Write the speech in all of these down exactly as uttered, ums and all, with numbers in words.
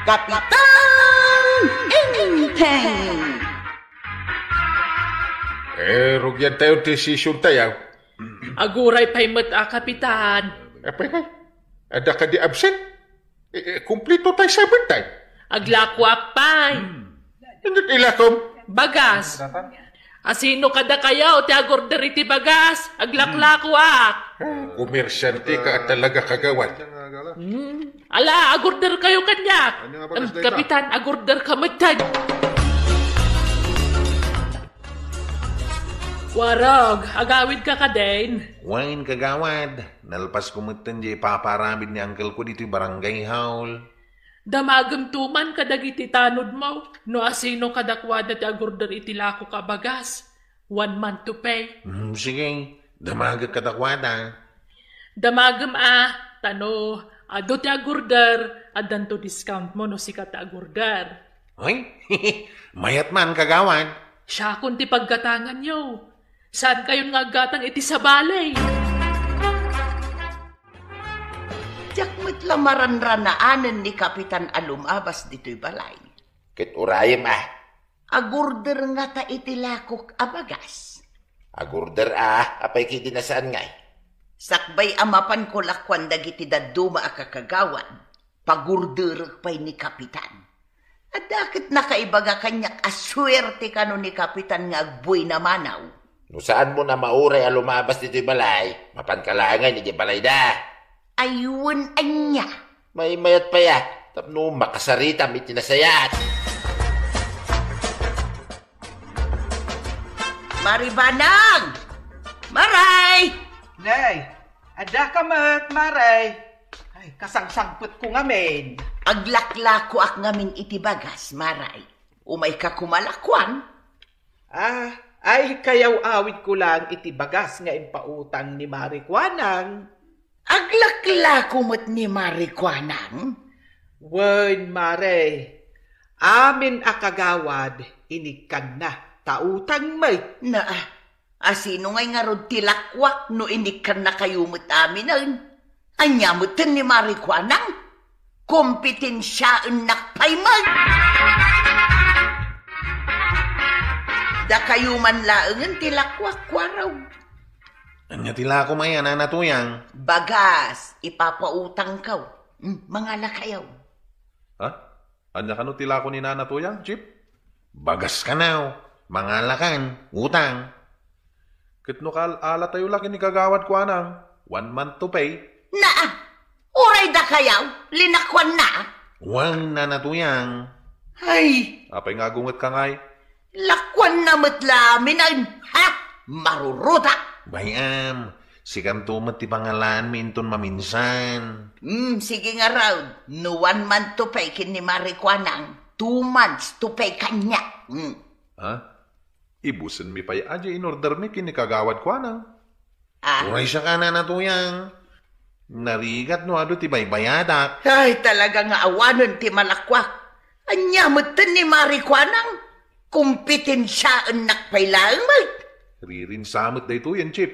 Kapitan Enteng! Eh, rugian tayo ti session tayo. Aguray pay met a, Kapitan. Apay kay? Adda kadi absent? Eh, eh, kumplito tayo sa birthday. Aglakoak pay. Inut ilakom? Bagas. Asino kadakayo ti agorder iti bagas? Aglaklakoak. Komersyante ka talaga, kagawad. Hmm. Ala, agorder kayo kaniak. Em, Kapitan, agorder ka metten. Warog, agawid ka kadin? Wen, kagawad. Nalpas ko metten di ipapaaramid ni uncle ko ditoy barangay hall. Damagem to man kadagiti tanodmo, no asino kadakuada ti agorder iti lakok a bagas. One month to pay. Hmm, sige, damagek kadakuada. Damagem a, ta no adu ti agorder, addanto discountmo no sika ti agorder. Ay, mayat man, kagawad. Siakon ti paggatanganyo. Saankayon nga aggatang iti sabali. Diak met la maranranaanen ni Kapitan a lumabas ditoy balay. Ket urayem a. Agorder ngata iti lakok a bagas. Agorder a, apay kidi na saan ngay? Sakbay a mapanko lakuan dagiti dadduma a kakagawad, pagorderek pay ni Kapitan. Adda ket nakaibaga kaniak a suerte kano ni Kapitan nga agbuy na manaw. No saanmo na mauray a lumabas ditoy balay, mapanka laengen idiay balayda. Ay, wen ania? Maymayat pay a, tapno makasaritam iti nasayaat. Mari Banang! Maray! Nay, adda ka met, Maray? Ay, kasangsangpetko ngamin. Aglaklakoak ngamin iti bagas, Maray. Umayka koma lakuan? Ah, ay, kayaw-awidko laeng iti bagas nga impautang ni Mari Kuanang. Aglaklako met ni Mari Kuanang? Wen, Mare. Amin a kagawad, inikkanna, ta utang met. Naa, asino ngay ngarud ti lakuak no inikkannakayo met aminen? Ania metten ni Mari Kuanang? Kompetensiaennak pay met. Dakayo man laengen ti lakuak, kuarog. Ania ti lakom aya, Nana Tuyang? Bagas, ipapautangko. Hmm, mangalakayo. Ha? Ania kano ti lako ni Nana Tuyang, Chip? Bagas kano, mangalakan, utang. Ket no kaal-alatayo la ken ni Kagawad Kuanang, one month to pay. Naa, uray dakayo, linakuanna. Wen, Nana Tuyang. Ay! Apay nga agungetka ngay? Lakuanna met la amin, ha? Maruruda! Bay-am, sikanto met ti pangalaanmi inton maminsan. Hmm, sige ngarud. No one month to pay ken ni Mari Kuanang, two months to pay kaniak. Hmm. Ha? Ibusenmi pay a di inordermi ken ni Kagawad Kuanang. Ah. Uray siak, Nana Tuyang. Narigat no adu ti baybayadak. Ay, talaga nga awanen ti malakuak. Ania metten ni Mari Kuanang? Kompetensiaennak pay laeng met. Ririnsa met daytoyen, Chip.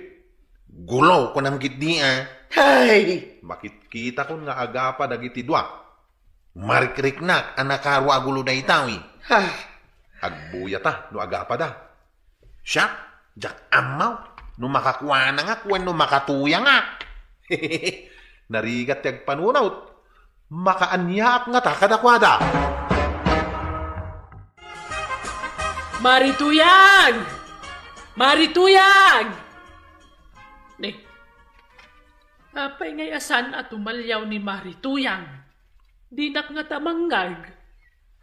Gulo, kunam ketdi a. Ay! Makitkitakon nga agapa dagiti dua. Marikriknak a nakaro a gulo daytoy. Ah. Agbuyata no agapada. Siak, diak ammo no makakuanangak wenno makatuyangak. Narigat ti agpanunot. Makaaniaak ngata kadakuada. Mari Tuyang! Mari Tuyang! Ni, apay ngay a saan a tumaliaw ni Mari Tuyang? Dinak ngata mangngeg.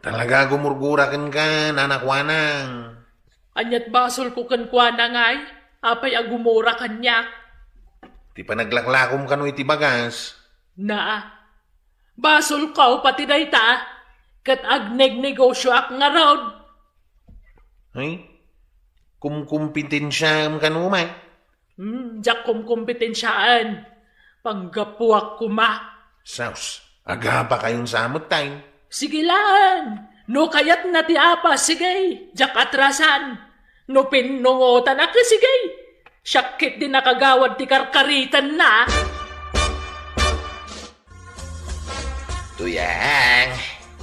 Talaga gumurgura kenka, Nana Kuanang. Aniat basolko kenkuana ngay? Apay a gumura kaniak? Ti panaglaklakom kano iti bagas. Naa. Basolko pati dayta, ket agnegnegosioak ngarud. Ay, kumkumpetensiaem kano met. Hmm, diak kumkumpetensiaen. Panggapuak koma. Sus, agapakayon sa met tay. Sige laeng. No kayatna ti apa, sige, diak atrasan. No pinnungotanak, sige. Siak ketdi nakagawad ti karkaritanna. Tuyang,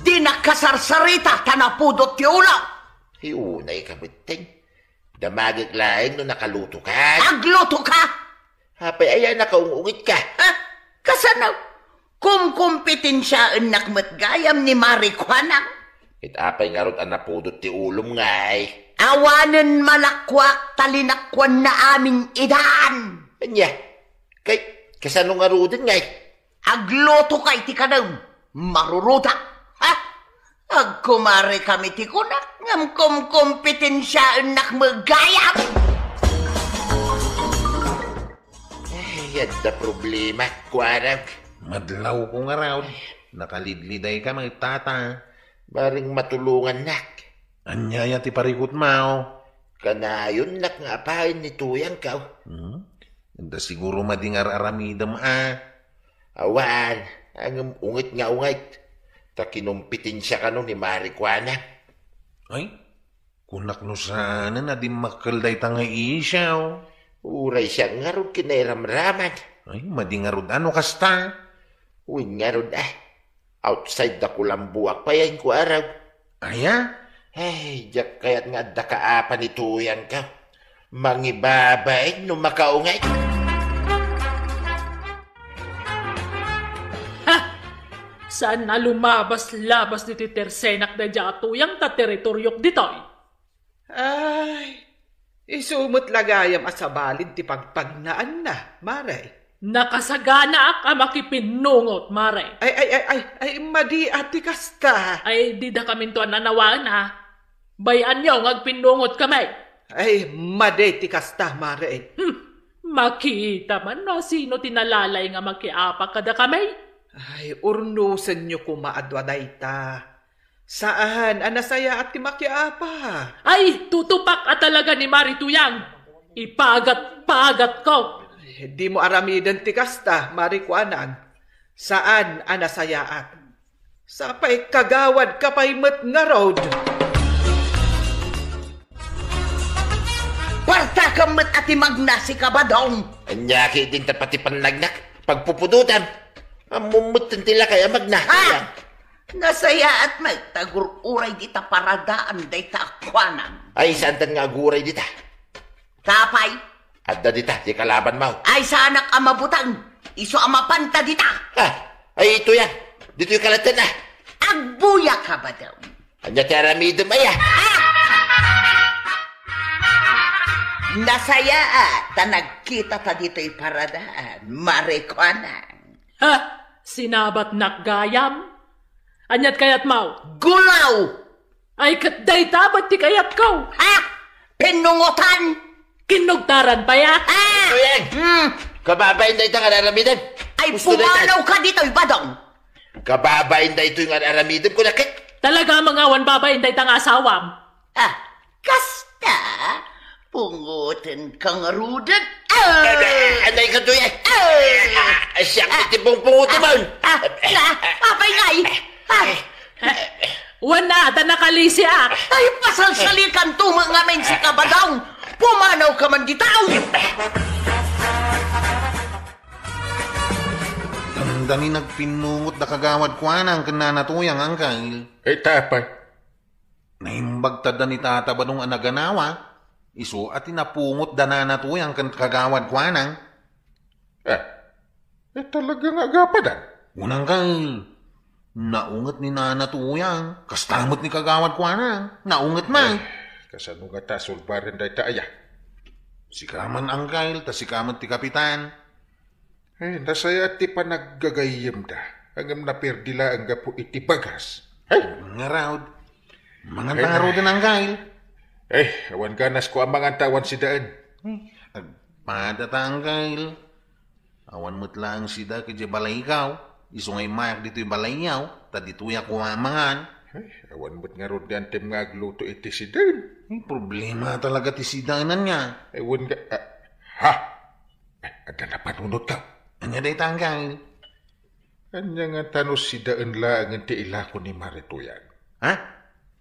Di nakasarsarita ta napudot ti ulo. Ay, unay ka metten. Damagek laeng no nakalutokan. Aglutoka! Apay aya nakaung-ungitka? Ha? Kasano? Kumkumpetensiaennak met gayam ni Mari Kuanang. Ket apay ngarud a napudot ti ulom ngay? Awanen malakkuak ta linakkuanna amin idan. Ania? Kay, kasano ngaruden ngay? Aglutoka iti kanem, maruruda. Ha? Agkumarekami ti kunak, ngem kumkumpetensiaennak met gayam. Ay, adda problema, kuarag. Madlawko ngarud. Nakalidlidayka met, tata. Bareng matulongannak. Ania aya ti parikutmo? Kanayonnak nga apayen ni Tuyangko. Hmm? Adda siguro madi nga ar-aramidem a. Awan, ngem unget nga unget. Ta kinumpetensia kano ni Mari Kuanang. Ay, kunak no saanen a dimmakkel dayta nga isyu. Uray siak ngarud kinairamraman. Ay, madi ngarud a no kasta. Wen ngarud a. Outside da kulambuak pay a inkuarag. Aya? Ay, diak kayat nga adda kaapa ni Tuyangko. Mangibabain no makaunget. Ha! Saan a lumabas-labas ditoy tersenak daydiay a Tuyang ta teritoriok ditoy. Ay, isu met la gayam a sabalin ti pagpagnaanna, Mare. Nakasaganaak a makipinnungot, Mare. Ay, ay, ay, ay, ay, madi a ti kasta. Ay, dida kaminto a nanawaen, a. Bay-anyo nga agpinnungot kami. Ay, madi ti kasta, Mare. Hmm, makita man no sino ti nalalay nga makiapa kadakami. Ay, urnosenyo koma a dua dayta. Saan a nasayaat ti makiapa. Ay, tutupak a talaga ni Mari Tuyang. Ipagat-pagatko. Dimo aramiden ti kasta, Mari Kuanang. Saan a nasayaat. Sapay kagawadka pay met ngarud. Partakam met a ti magna, Kabadong. Ania ketdin ta pati pannagnak, pagpupudotam. Ammom metten ti lakay a magna. Ha? Nasayaat met ta agur-uray dita paradaan dayta a Kuanang. Ay, saantan nga aguray dita? Apay? Adda dita ti kalabanmo. Ay, saanak a mabuteng. Isu a mapanta dita. Ah, ay, Tuyang. Ditoy kalaten, a. Agbuya, Kabadong. Ania ti aramidem aya? Ah! Nasayaat ta nagkitata ditoy paradaan, Mari Kuanang. Ha? Sinabatnak gayam? Aniat kayatmo? Gulaw! Ay, ket dayta met ti kayatko. Ha? Pinnungotan? Kinugtaran pay, a? Ah! Tuyang! Hmm. Kababain dayta nga aramidem. Ay, pumanaw ka ditoy, Badong. Kababain daytoy nga aramidem, kunak ket. Talaga, mangawan babain dayta nga asawam. Ah, kasta? Pungoten ka ngaruden. Ah! Anay ka, Tuyang? Ah! Ah, siak ti pungpungotemon. Ah, na, apay ngay? Ah! Wen a, ta nakalisiak. Ay, pasalsalikan to met ngamin si Kabadong. Pumanaw ka man dita. Dandani nagpinnungot da Kagawad Kuanang ken Nana Tuyang, Angkel. Ay, tapay. Naimbag ta da ni Tata Badong a naganawa, isu a ti napungot da Nana Tuyang ken Kagawad Kuanang. Ah, eh, talaga nga agapadan? Unang kal, naunget ni Nana Tuyang, kasta met ni Kagawad Kuanang, naunget man. Ay, kasano nga ta sulbaren dayta aya? Sika man, Angkel, ta sika met ti kapitan. Eh, nasayaat ti panaggagayyemda. Ngem naperdi laeng gapu iti bagas. Ay! Ngarud. Manganta ngaruden, Angkel. Eh, awan ganasko a manganta awan sidaen. Eh, agpada ta, Angkel. Awan met laeng sida idiay balayko. Isu nga immayak ditoy balayyo, ta ditoyak mangan. Eh, awan met ngarud ti antem nga agluto iti sidaen. Eh, problema talaga ti sidaenan nga. Eh, wen nga, ah, ha? Ay, adda napanunotko. Ania dayta, Angkel? Ania ngata no sidaen laengen ti ilako ni Mari Tuyang? Ha?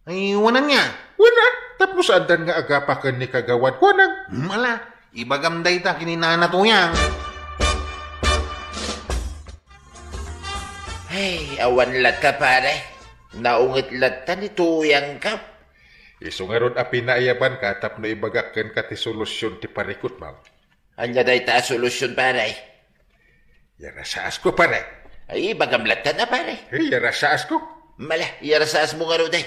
Ay, wen ania? Wen a, tapno saandan nga agapa ken ni Kagawad Kuanang. Hmm, ala, ibagam dayta ken ni Nana Tuyang. Ay, awan latta, pare. Naunget latta ni Tuyangko. Isu ngarud a pinaayabanka tapno ibagak kenka ti solusion ti parikutmo. Ania dayta a solusion, pare? Yarasaasko, pare. Ay, ibagam latta na, pare. Eh, yarasaasko. Mala, yarasaasmo ngarud, ay.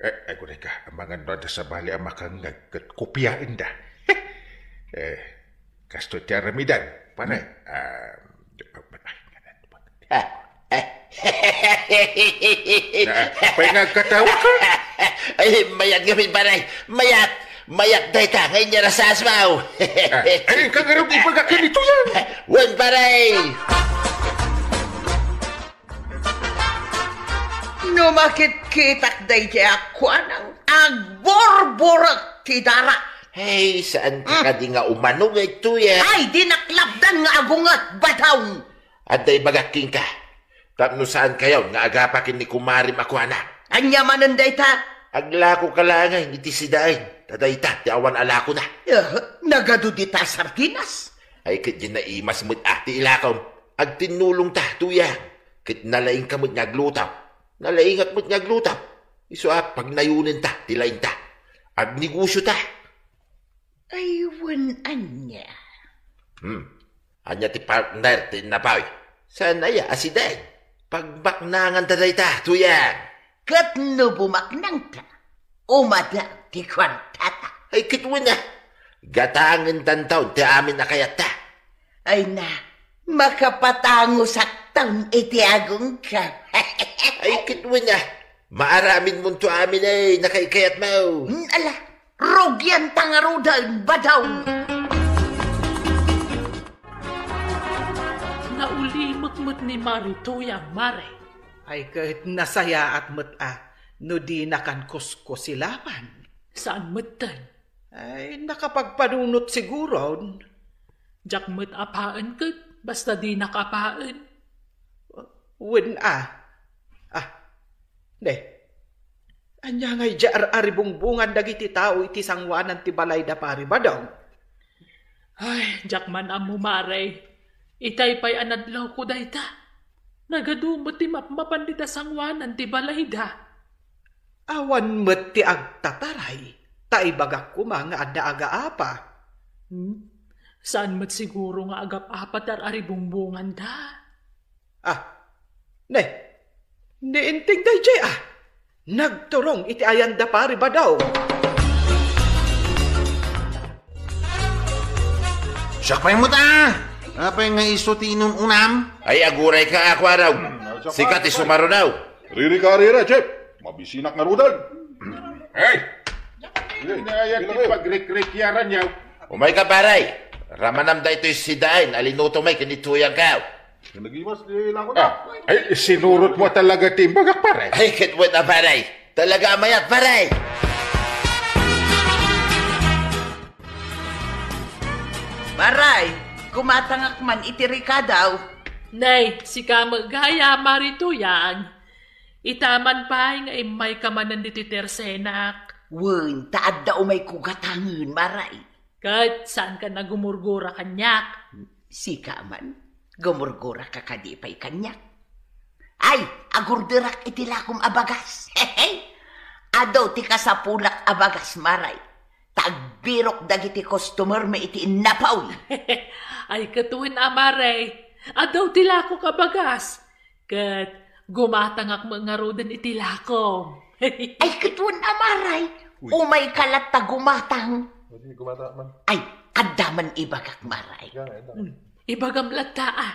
Eh, agunayka, amangan no adda sabali a makangngeg ket kopiaenda. Eh, kastoy ti aramidan, pare. Ah, Ah, eh. Na, apay nga agkatawa ka? Ay, mayat ngamin, pare. Mayat! Mayat dayta nga inyarasaasmo. Ah, ay, inka ngarud ibagak ken ni Tuyang. Wen, pare. No makitkitak daydiay a kuanang agburburek ti dara. Hey, saan ka kadi nga umano nga ituya? Ay, dinak lapdan nga agunget, Badong! Adda ibagak kenka, tapno saankayon nga agapa ken ni kumarem a kuana. Ania manen dayta? Aglakoka laeng iti sidaen, ta dayta ti awan a lakona. Eh, nagadu dita a sardinas? Ay, ket diay naimas met a ti ilakom. Agtinnulongta, Tuyang. Ket nalaingka met nga agluto. Nalaingak met nga agluto. Isu a pagnayonenta ti laingta. Agnegosiota. Ay, wen ania? Hmm. Ania ti partner ti innapoy? Saan aya a sidaen? Pagbaknanganta dayta, Tuyang. Ket no bumaknangta, umadda ti kuartata. Ay, ket wen a, gatangentanton ti amin a kayatta. Ay na, makapatangosakton iti agongka. Ay, ket wen a, maaraminmonto amin ay nakaykayatmo. Hmm, ala, rugianta ngaruden, Badong. Naulimek met ni Mari Tuyang, Mare. Ay, ket nasayaat met a no dinakan kuskusilapan. Saan metten? Ay, nakapagpanunot siguron. Diak met apaen ket basta dinak apaen. Wen a. Ah, ne. Ania ngay diay ar-aribungbongan dagiti tao iti sangoanan ti balayda, Pari Badong? Ay, diak man ammo, Mare. Itay pay a nadlawko dayta. Nagadu met ti mapmapan dita sangoanan ti balayda. Awan met ti agtataray, ta ibagak koma nga adda agaapa. Hmm? Saan met siguro nga agap-apa ti ar-aribungbonganda? Ah, ne, ni Inting daydiay, ah. Nagturong iti ayanda, Pari Badong. Siak pay met, ah! Apay nga isu ti inun-unam? Ay, agurayka, Aquaraw. Sika ti sumarunaw. Riri ka, riri, Jeff. Mabisinak ngaruden. Hey! Ania ti pagrikrikyaran, yaw? Umayka, pare. Ramanam daytoy sidaen a linutom ken ni Tuyangko. Nagimas ti lako na. Ah, ay, sinurotmo talaga ti imbagak, pare. Ay, ket wen a, pare. Talaga a mayat, pare. Pare, gumatangak man iti rikadaw. Nay, sika met gayam, Mari Tuyang. Ita man pay nga immayka manen ditoy tersenak. Wen, ta adda umayko gatangen, Mare. Ket saanka nga gumurgura kaniak? Sika man, gumurguraka kadi pay kaniak? Ay, agurderak iti lakom a bagas. Adu ti kasapulak a bagas, Mare. Ta agbirok dagiti customermi iti innapoy. Ay, ket wen a, Mare. Adu ti lakok a bagas. Ket gumatangak met ngaruden iti lakom. Ay, ket wen a, Mare. Uy. Umayka latta gumatang. Adi, gumatang man. Ay, adda man ibagak, Mare. Yan, yan. Hmm. Ibagam latta, ah.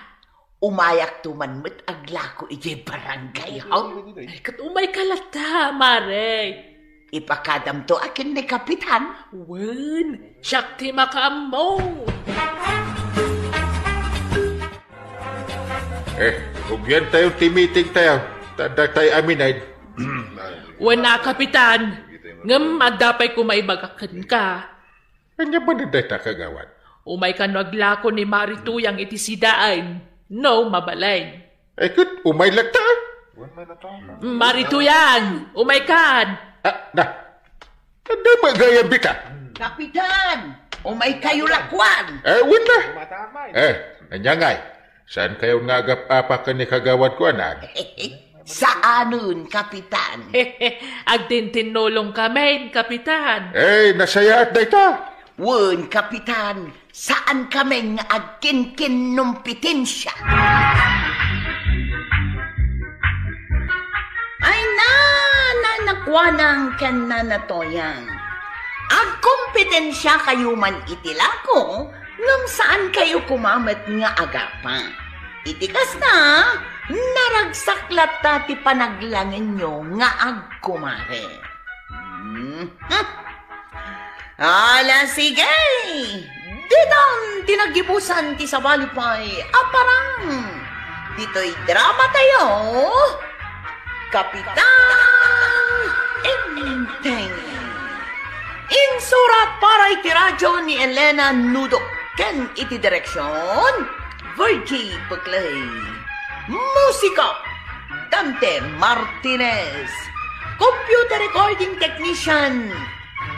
Umayakto man met aglako idiay barangay, ha? Ay, ket umayka latta, Mare. Ipakadamto a ken ni Kapitan. Wen, siak ti makaammo. Eh, rugiantayo ti meetingtayo. Ta datay amin ay Wen a, Kapitan. Ngem adda pay koma ibagak kenka. Ania manen dayta, kagawad? Umayka no aglako ni Mari Tuyang iti sidaen, no mabalin. Ay, ket umay latta. Mari Tuyang, umaykan. Ah, na. Adda met gayam dita. Kapitan, umaykayo lakuan. Eh, wen na. Eh, ania ngay? Saankayo nga agap-apa ken ni kagawad ko, anan? Saanen, Kapitan. Agtintinnulong kamin, Kapitan. Eh, nasayaat dayta. Wen, Kapitan, saan kamin nga agkinkinnumpitensia. Ay na, Nana Kuanang ken Nana Toyang. Agkompetensia kayo man iti lako, ngem saan kayo koma met nga agapa. Iti kasta, naragsak latta ti panaglangenyo nga agkumare. Hmm. Ala, sige! Ditan ti naggibusan ti sabali pay a parang. Ditoy drama tayo, Kapitan Enteng. Insurat para iti radyo ni Elena Nudo ken iti direksyon, Virgie Buclay. Musika, Dante Martinez. Computer recording technician,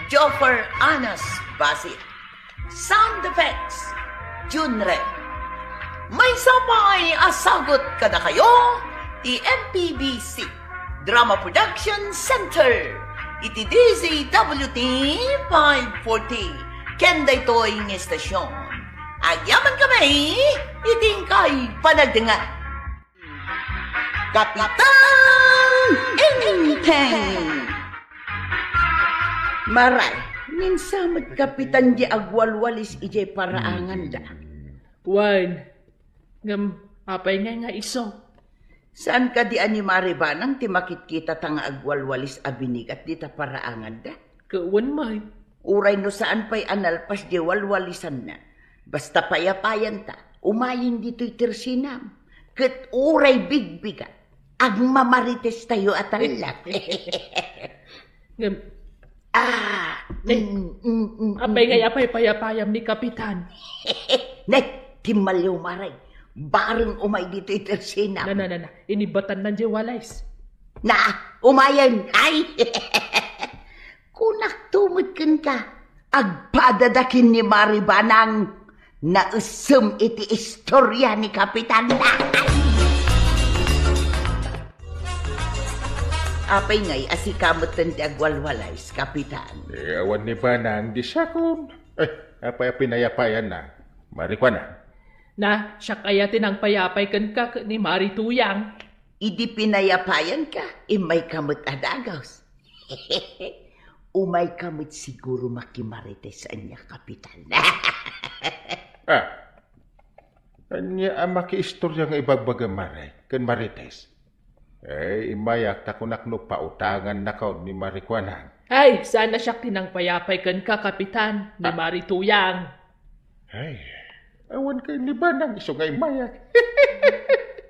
Joffer Anas Basit. Sound effects, Junre. Maysa pay a sagut kadakayo ti M P B C Drama Production Center iti D Z W T five forty ken daytoy nga estasyon. Agyaman kami iti inkay panagdengngeg. Kapitan Enteng! Maray, ninsa met, Kapitan, di agwalwalis idiay paraanganda. Wen, ngem apay ngay nga isu? Saan kadi a ni Mari Banang ti makitkitata nga agwalwalis a binigat dita paraanganda? Ket wen met. Uray no saan pay a nalpas di walwalisanna, basta payapayanta, umayen ditoy tersinam. Ket uray bigbigat, agmamarites tayo a tallak. Ngem, ah, ne, mm, mm, mm, apay mm, ngay mm. Apay payapayam ni Kapitan? Ne, timmaliw, Mari. Bareng umay ditoy tersinam. Na, na, na, na. Inibatannan di walais. Na, umayen. Ay! Kunakto met kenka, agpadada ken ni Mari Banang, naessem iti istoria ni Kapitan. Apay ngay a sika metten ti agwalwalais, Kapitan? Eh, awan ni Banang, di siakon. Eh, apay a pinayapayanna? Mari Kuanang. Na, siak aya ti nangpayapay kenka ket ni Mari Toyang. Idi pinayapayanka, immayka met a dagus. Umayka met siguro makimarites ania, Kapitan. Ah. Ania a makiistoria nga ibagbagam, Mari, ken Marites? Eh, immayak ta kunak no pautangannaka ni Mari Kuanang. Ay, saan a siak ti nangpayapay kenka, Kapitan, ni ah. Mari Toyang. Ay, awan kay ni Banang isu nga immayak.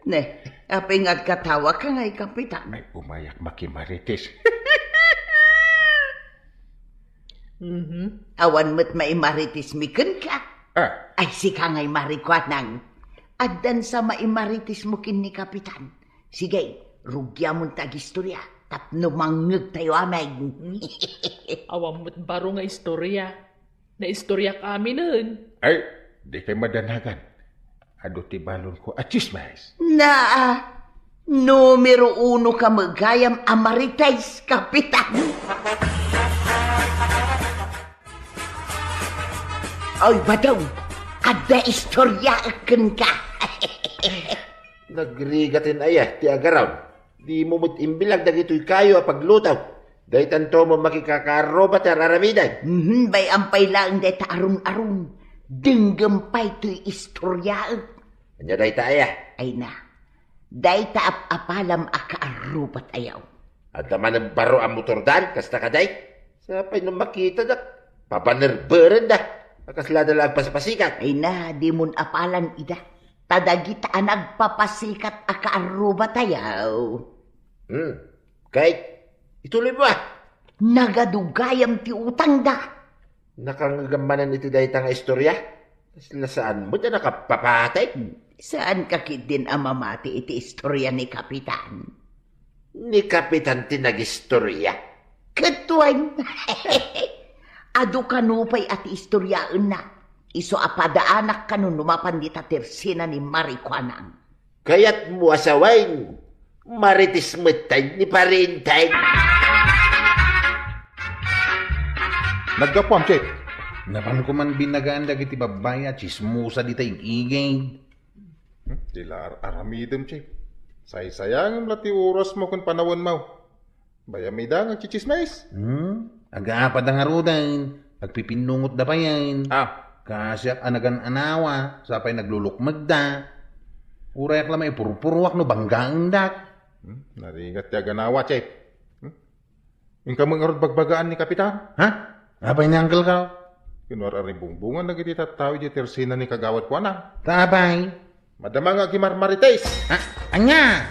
Ne, apay nga agkatawaka ngay, Kapitan? Ay, umayak makimarites. Mhm. Awan met maimarites mi kenka. Ah. Ay, sika ngay Mari Kuanang. Addan sa maimarites mo ken ni Kapitan. Sige, rugiamon ta agistoria tapno mangngeg tayo amin. Awan met baro nga istoria. Naistoriak aminen. Ay, di kay madanagan. Adu ti balonko a chismis. Naa, numero uno ka met gayam a marites, Kapitan. Ay, badaw, adda istoriaek kenka. Nagrigaten aya ti agaram? Dimo met imbilag dagitoy kayo a pagluto. Daytanto met makikakaarruba ti ar-aramiden. Mhm, bay-am pay laeng dayta arum-arum. Denggem pay toy istoriaek. Ania dayta aya? Ay na. Dayta ap-apalam a kaarrubat ayaw. Adda manen baro a motordan, kasta kadi? Sapay no makitadak, pabanerberenda. A kaslada la agpasipasikat. Ay na, dimon apalan ida. Ta dagita a nagpapasikat a kaarrubat ayaw. Hmm. Kay, ituloy mo, ah. Nagadu gayam ti utangda. Nakangngegam manen iti dayta nga istoria? Kasla saan met a nakapapateg? Saanka ketdin a mamati iti istoria ni Kapitan? Ni Kapitan ti nagistoria? Ket wen, adu kano pay a ti istoriaenna. Isu a padaanak kano no mapan dita tersina ni Mari Kuanang. Kayatmo a sawen, Marites metten ni Pari Enteng. Naggapuam, Chief. Napanko man binagaan dagiti babbai a chismosa dita igigid. Hmm, ti la ar-, aramidem, Chief. Saysayangem la ti orasmo ken panawenmo. Bayam ida nga agchichismis. Hmm? Agaapada ngaruden, agpipinnungotda payen. Ah. Kasiak a nagan-anawa, sapay naglulukmegda. Urayak la maipurpuruak no banggaendak. Hmm? Narigat ti aganawa, Chief. Hmm? Inka met ngarud bagbagaan ni Kapitan? Ha? Apay ni Uncle Carl? Kinwar a rimbungbungan dagiti tattao idiay tersina ni Kagawad Kuanang. Ta apay? Madama nga agimarmarites. Ah, ania?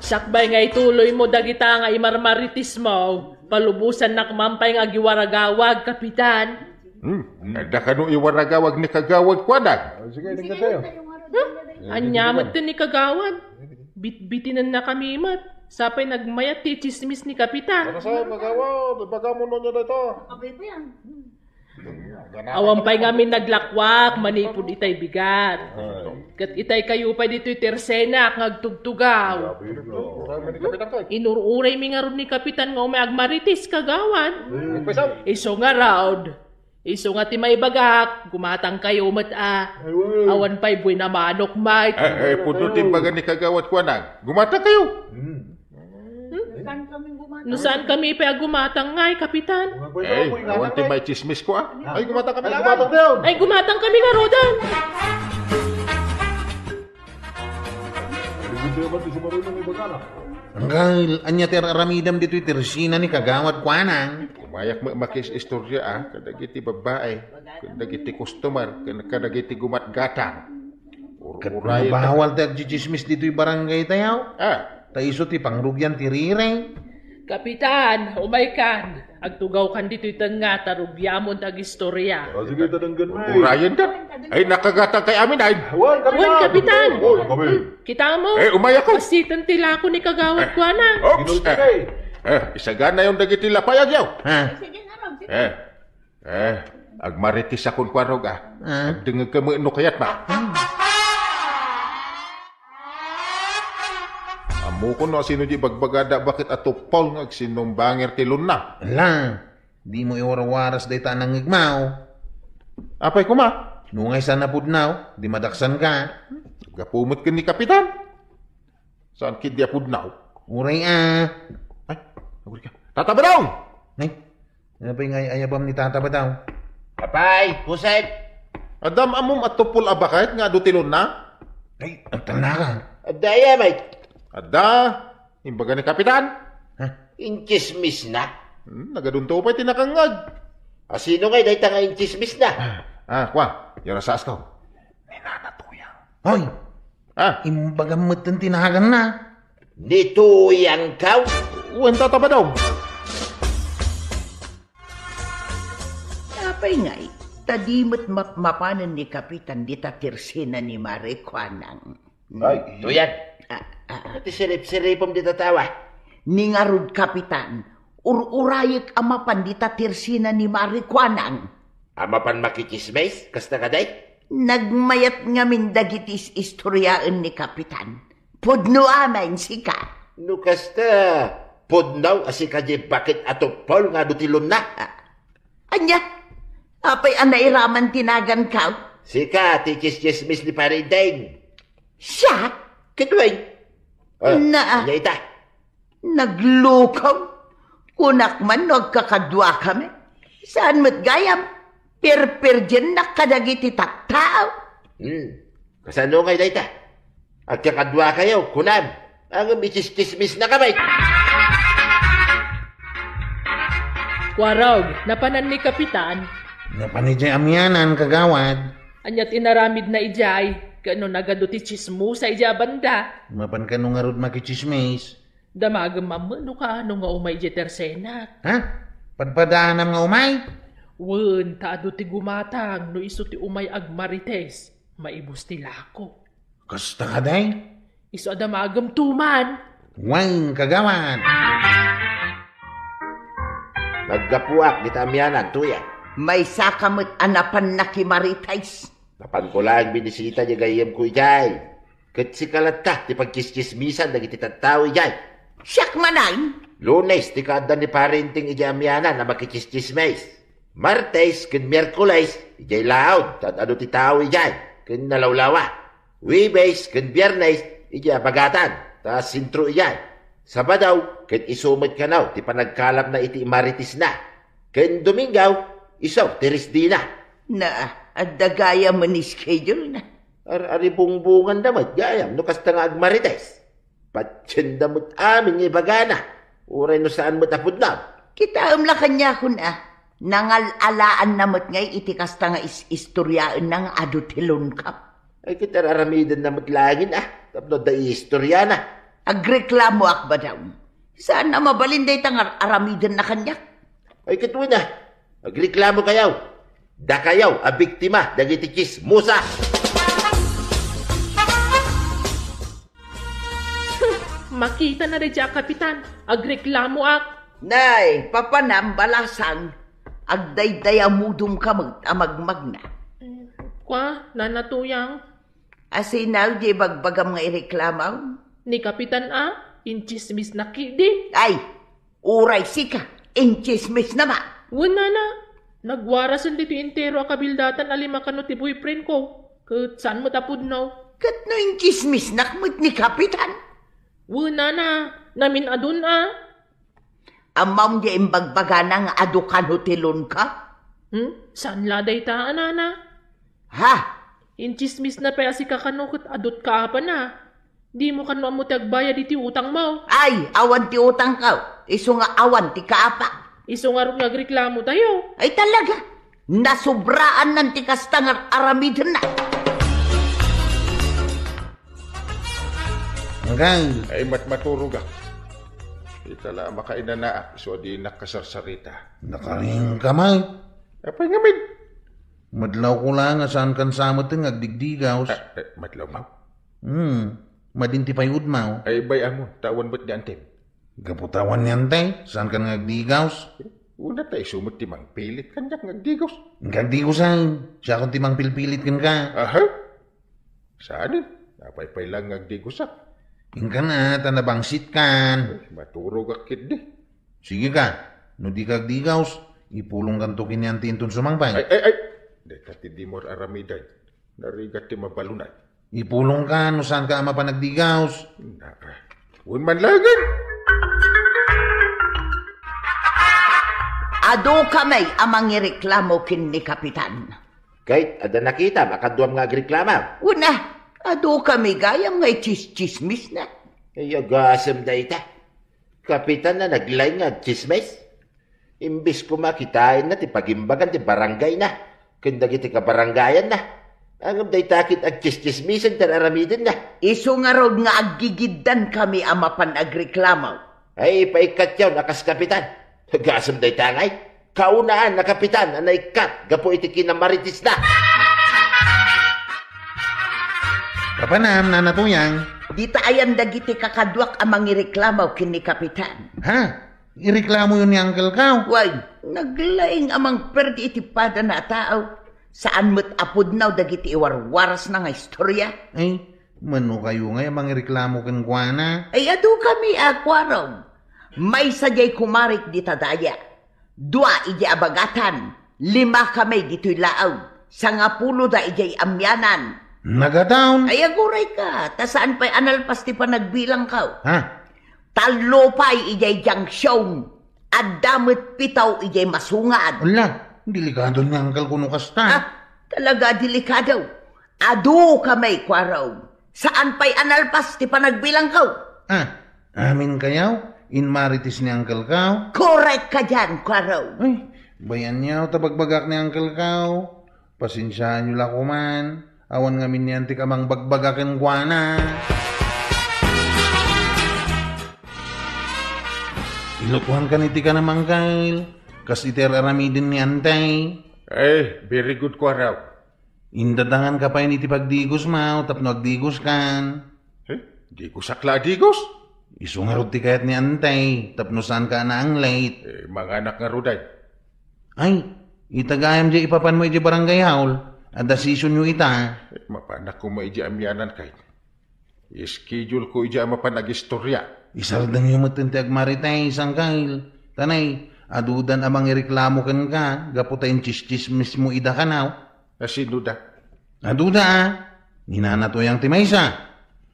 Sakbay nga ituloymo dagita nga imarmaritismo, palubosannak man pay nga agiwaragawag, Kapitan. Hmm, adda kano iwaragawag ni Kagawad Kuanang? Ah, sige, sige, tayo. Huh? Ania met ti ni Kagawad? Bitbitinennakami met. Sapay nagmayat ti chismis ni Kapitan. Ano sa, Kagawad? Ibagam no ania dayta. Awan pay ngamin naglakuak manipud itay bigat. Ay. Ket itay kayo pay ditoy tersenak nga agtugtugaw. Grabe, no? Inur-uraymi ngarud ni Kapitan nga umay agmarites, Kagawad. Hmm. Isu ngarud, isu nga ti maibagak, gumatangkayo met a. Ay, wow. Awan pay buin a manok, Mike. Eh, eh, pudno ti imbaga ni Kagawad Kuanang. Gumatangkayo. Hmm. No saan kami pay a gumatang ngay, Kapitan? Eh, awan ti maichismis ko, ah. Ay, gumatang kami. Ay, gumatang tayo. Ay, gumatang kami ngaruden. Anggal, ania ti ar-aramidem ditoy tersina ni Kagawad Kuanang? Umayak met makis-istorya, ah, kadagiti babbai, kadagiti customer, ken kadagiti gumatgatang. Ket bawal ti agchichismis ditoy barangay tayo. Ah. Ta isu ti pangrugian ti riri. Kapitan, umaykan. Agtugawkan ditoy tengnga ta rugiamon ti agistorya. Ah, sige, ta denggen mi. Urayen da. Ay, nakagatankay amin, ay. Wen, Kapitan. Wen, Kapitan. Wen, kami. Kitamo. Eh, umayakon. Pasiten ti lako ni Kagawad Kuanang. Oops. Ginulti ka, eh. Eh, isaganayon dagiti lapayagyo. Ha? Eh. Eh, agmarites a kunkuarog, ah. Ah. Agdengngegka met no kayatna. Ah. Ammokon no asino di bagbagada baket a tuppol nga agsinnumbanger ti lonna. Ala, dimo iwarawaras dayta a nangngegmo. Apay koma? No ngay saan a pudnaw, di madaksanka. Gapu met ken ni Kapitan. Saan ketdi a pudnaw? Uray a. Ay, agurika. Tata Badong! Ay, apay nga ay-ayabam ni Tata Badong? Apay, Josep! Adda am-ammom a tuppol a baket nga adu ti lonna? Ay, agtalnakan. Adda aya, Mike? Adda. Imbaga ni Kapitan. Ha? Inchismisna. Hmm, nagadunto pay ti nakangngeg. Asino ngay dayta nga inchismisna? Ah, ah, kua, yarasaas ko. Ni Nana Tuyang. Hoy! Ah. Imbagam metten ti naganna. Ni Tuyang kaw? Wen, Tata Badong. Apay ngay, ta di met mapmapanen ni Kapitan dita tersina ni Mari Kuanang. Ay. Tuyang. Ah, ah, ah. Ti sirip-siripem dita tawa. Ni ngarud, Kapitan, ur-urayek a mapan dita tersina ni Mari Kuanang. A mapan makichismis? Kasta kadi? Nagmayat ngamin dagiti is-istoriaen ni Kapitan. Pudno amin, sika. No kasta, pudno a sika di baket a tuppol nga adu ti lonna. Ah, ania? Apay a nairaman ti nagankaw? Sika ti chischismis ni Pari Deng. Siak? Ket wen? Ah, ania ita? Naglukaw. Kunak man no agkakaduakami. Saan met gayam, pirpirdiennak kadagiti tattao. Hmm. Kasano ngay dayta? Agkakaduakayo, kunam. Ngem ichischismisnakami. Kuarog, napanan ni Kapitan. Napan idiay amianan, kagawad. Ania ti inaramidna idiay? Ken no nagadu ti chismosa idiay a banda? Mapan kano ngarud makichismis? Damagem mamano kaano nga umay idiay tersenak. Ha? Padpadaanam nga umay? Wen, ta adu ti gumatang no isu ti umay agmarites, maibus ti lako. Kasta kadi? Isu a damagem tuman. Wen, kagawad. Naggapuak dita amianan, Tuyang. Maysaka met a napan nakimarites. Napanko laeng binisita diay gayyemko idiay. Ket sika latta ti pagtsistsismisan dagiti tattao idiay. Siak manen? Lunes ti kaadda ni Pare Enteng idiay amianan a makitsistsismis. Martes ken Miyerkules, idiay laud, ta ad-adu ti tao idiay, ken nalawlawa. Huebes ken Biernes, idiay abagatan, ta sentro idiay. Sabado, ket isu met kano ti panagkalapna iti Marites na. Ken Domingo, isu ti rest day na. Na, adda gayam nga schedule na. Ar-, aribungbonganda met gayam no kasta nga agmarites. Patienda met amin nga ibagana, uray no saan met a pudno. Kitaem la kaniakon a, nangal-alaanna met ngay iti kasta nga is-, istoriaenna nga adu ti lungkap. Ay, ket ar-aramidenna met laengen a, tapno adda iistoriana. Agreklamoak, Badong. Saan a mabalin dayta nga ar-, aramidenna kaniak. Ay, ket wen a, agreklamokayo. Dakayo a biktima dagiti tsismosa. Makitana daydiay a kapitan, agreklamoak. Nay, papanam, balasang, agdaydayamudonka met a magmagna. Kua, Nana Tuyang? Asino diay bagbagam nga ireklamo? Ni Kapitan a, intsismisnak idi. Ay, uray sika, intsismisna met. Wen, Nana, nagwarasen ditoy entero a kabildatan a lima kano ti boyfriend ko, ket saan met a pudno. Ket no intsismisnak met ni Kapitan? Wen, Nana, namin-adun a. Ammom diay imbagbagana nga adu kano ti lungkap? Hmm? Saan la dayta, Nana? Ha? Intsismisna pay a sika kano ket adut kaapana. Dimo kano ammo ti agbayad iti utangmo. Ay, awan ti utangko. Isu nga awan ti kaapak. Isu ngarud nga agreklamotayo. Ay, talaga. Nasobraannan ti kasta nga ar-aramidenna. Anggang. Ay, mat-, maturogak. Ita la, makainanaak, isu a dinak kasarsarita. Nakalinka, May. Apay ngamin? Madlawko la nga saankan sa met nga agdigdigaws. Ah, eh, madlawmo? Hmm. Madin ti payudmo. Ay, bay-am, ta awan met ni Antim. Gapu ta awan ni Antay, saankan nga agdigaws? Una ta isu met ti mangpilit kaniak nga agdigaws. Inka agdigaws, ay. Siakon ti mangpilpilit kenka. Aha? Saan? Napaypay lang nga agdigaws, ah. Inka na, ta nabangsitkan. Ay, maturogak ketdi. Sige ka, no dika agdigaws, ipulongkanto ken ni Anti inton sumangpet. Ay, ay, ay! Dayta ti dimo ar-aramiden. Narigat ti mabalonay. Ipulongka no saanka a mapan agdigaws. Naa. Wen man laengen! Adu kami a mangireklamo ken ni Kapitan. Ket adda nakitam a kaduam nga agreklamo? Wen a, adu kami gayam nga itsistsismisna. Ay, agasem dayta. Kapitan a naglaing nga agtsismis? Imbes koma kitaenna ti pagimbagan ti barangayna ken dagiti kabarangayanna, ngem dayta ket agtsistsismisen ti ar-aramidenna. Isu ngarud nga aggigiddan kami a mapan agreklamo. Ay, paikkatyo a kas kapitan. Agasem dayta ngay. Kaunaan a kapitan a naikkat gapu iti kinamaritisna. Papanam, Nana Tuyang. Dita ayan dagiti kakaduak a mangireklamo ken ni Kapitan. Ha? Ireklamoyo ni Uncle Kao? Way, naglaing a mangperdi iti padana a tao. Saan met a pudno dagiti iwarwarasna nga istoria. Ay, mano kayo ngay a mangireklamo kenkuana? Ay, adu kami a kuarog. Maysa diay kumarik dita daya. Dua idiay abagatan. Lima kami ditoy laeng. Sangapulo da idiay amianan. Nagadawn. Ay, aguray ka, ta saan pay a nalpas ti panagbilang ko. Ha? Tallo pay idiay junction. Adda met pito idiay masungad. Ala, delikado ni Uncle Kao no kasta. Ah, talaga delikado. Adu kami, kuarog. Saan pay a nalpas ti panagbilang ko. Ah, amin kayo? Inmarites ni Uncle Kao? Korek ka diyan, kuarog. Ay, bayan niyo, ta bagbagak ni Uncle Kao. Pasensiaanyo la koman. Awan ngamin ni Antik a mangbagbaga kenkuana. Ilutuan ka ni ti kanamangkal. Kas iti ar-aramiden ni Antay. Ay, very good, kuarog. Indadangan ka pay iti pagdigos, Mao, tapno agdigos kan. Eh, digosak la a digos? Isu ngarud ti kayat ni Antay, tapno saan ka a naanglit. Eh, manganak ngarud ay. Ay, ita gayam diay ipapan mo idiay barangay hall, a decision yo ita. Eh, mapanak koma idiay amianan kay. Schedule ko idiay a mapan agistoria. Isardengyo met ti agmarites, Angkel. Tanay, adudan a mangireklamo kenka gapu ta intsistsismismo ida kanaw. Asino da? Aduda, a. Ni Nana Toyang ti maysa.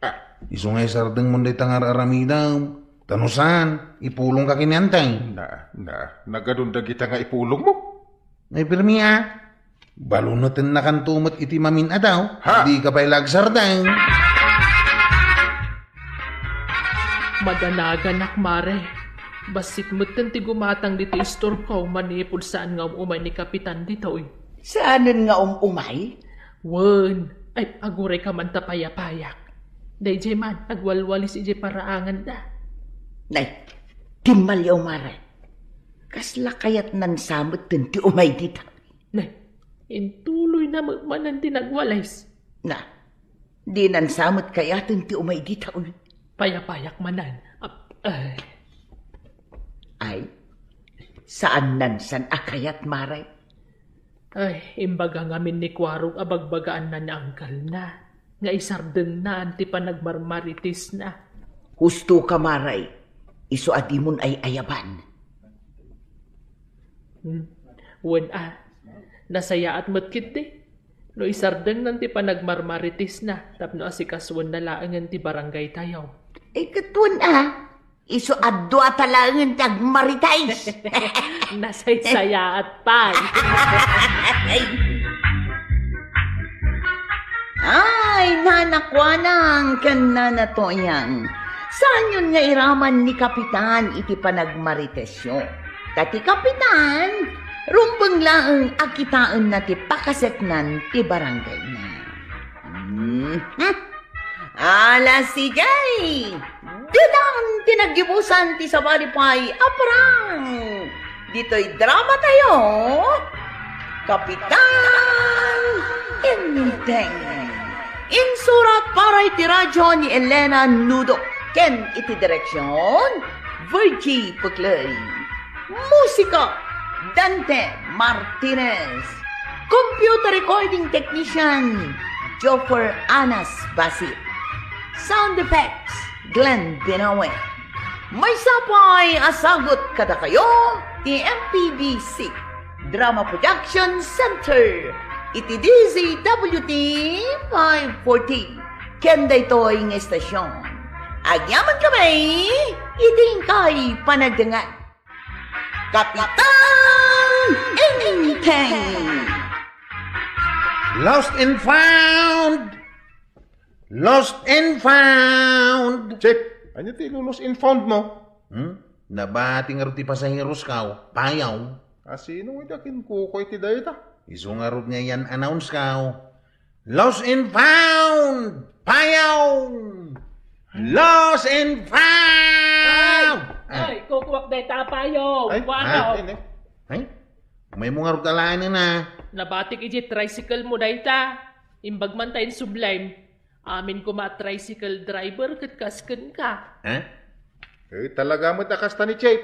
Ah. Isu nga isardengmon dayta nga ar-aramidem. Ta no saan, ipulongka ken ni Antay. Na, na, nagadun dagita nga ipulongmo? Ay, pirmi, a. Balunetennakanto met iti mamin-adaw. Ha? Dika pay la agsardeng. Madanaganak, Mare. Bassit metten ti gumatang ditoy istorko manipud saan nga um-umay ni Kapitan ditoy. Saanen nga um-umay? Wen, ay, agurayka man ta payapayak. Daydiay man, agwalwalis idiay paraanganda. Nay, timmaliaw, Mare. Kasla kayatnan sa metten ti umay dita. Nay, intuloyna met manen ti nagwalis. Na, dinan sa met kayaten ti umay dita, uy. Payapayak manen. Ap-, ay. Ay, saannan san a kayat, Mare? Ay, imbaga ngamin ni Kuarog a bagbagaanna ni angkelna nga isardengnan ti panagmarmaritisna. Husto ka, Mare. Isu a dimon ay-ayaban. Hmm. Wen a, nasayaat met ketdi no isardengnan ti panagmarmaritisna tapno asikasoenna laengen ti barangaytayo. Eh, ket wen a, isu a duata laengen ti agmarites. Nasaysayaat pay. Ay, Nana Kuanang ken Nana Toyang, saanyon nga iraman ni Kapitan iti panagmaritesyo. Ta ti Kapitan, rumbeng laeng a kitaenna ti pakaseknan ti barangayna. Mhm. Ala, sige! Ditan ti naggibusan ti sabali pay a parang ditoy drama tayo, Kapitan Enteng. Insurat para iti radyo ni Elena Nudo ken iti direksyon, Virgie Puclay. Musika, Dante Martinez. Computer recording technician, Joffer Anas Basit. Sound effects, Glenn Binawe. Maysa pay a sagut kadakayo ti M P B C Drama Production Center iti D Z W T five forty. Ken daytoy nga estasyon, agyaman kami iti inkay panagdengngeg. Kapitan Enteng! Lost and found! Lost and found! Chief, ania ti ilu-lost and found mo? Hmm? Nabati ngarud ti pasaheros kaw, payaw. Asino iti akinkuko iti dayta? Isu ngarud nga i-announce kaw. Lost and found! Payaw! Lost and found! Ay, ay, kukuak dayta a payaw. Ay, wow. Ay, ay, ay. Ay? Umaymo ngarud alaen a. Nabatik iti tricycle mo dayta. Imbag man ta insublim. Amin koma a tricycle driver ket kas kenka. Eh? Eh, talaga met a kasta ni Chief.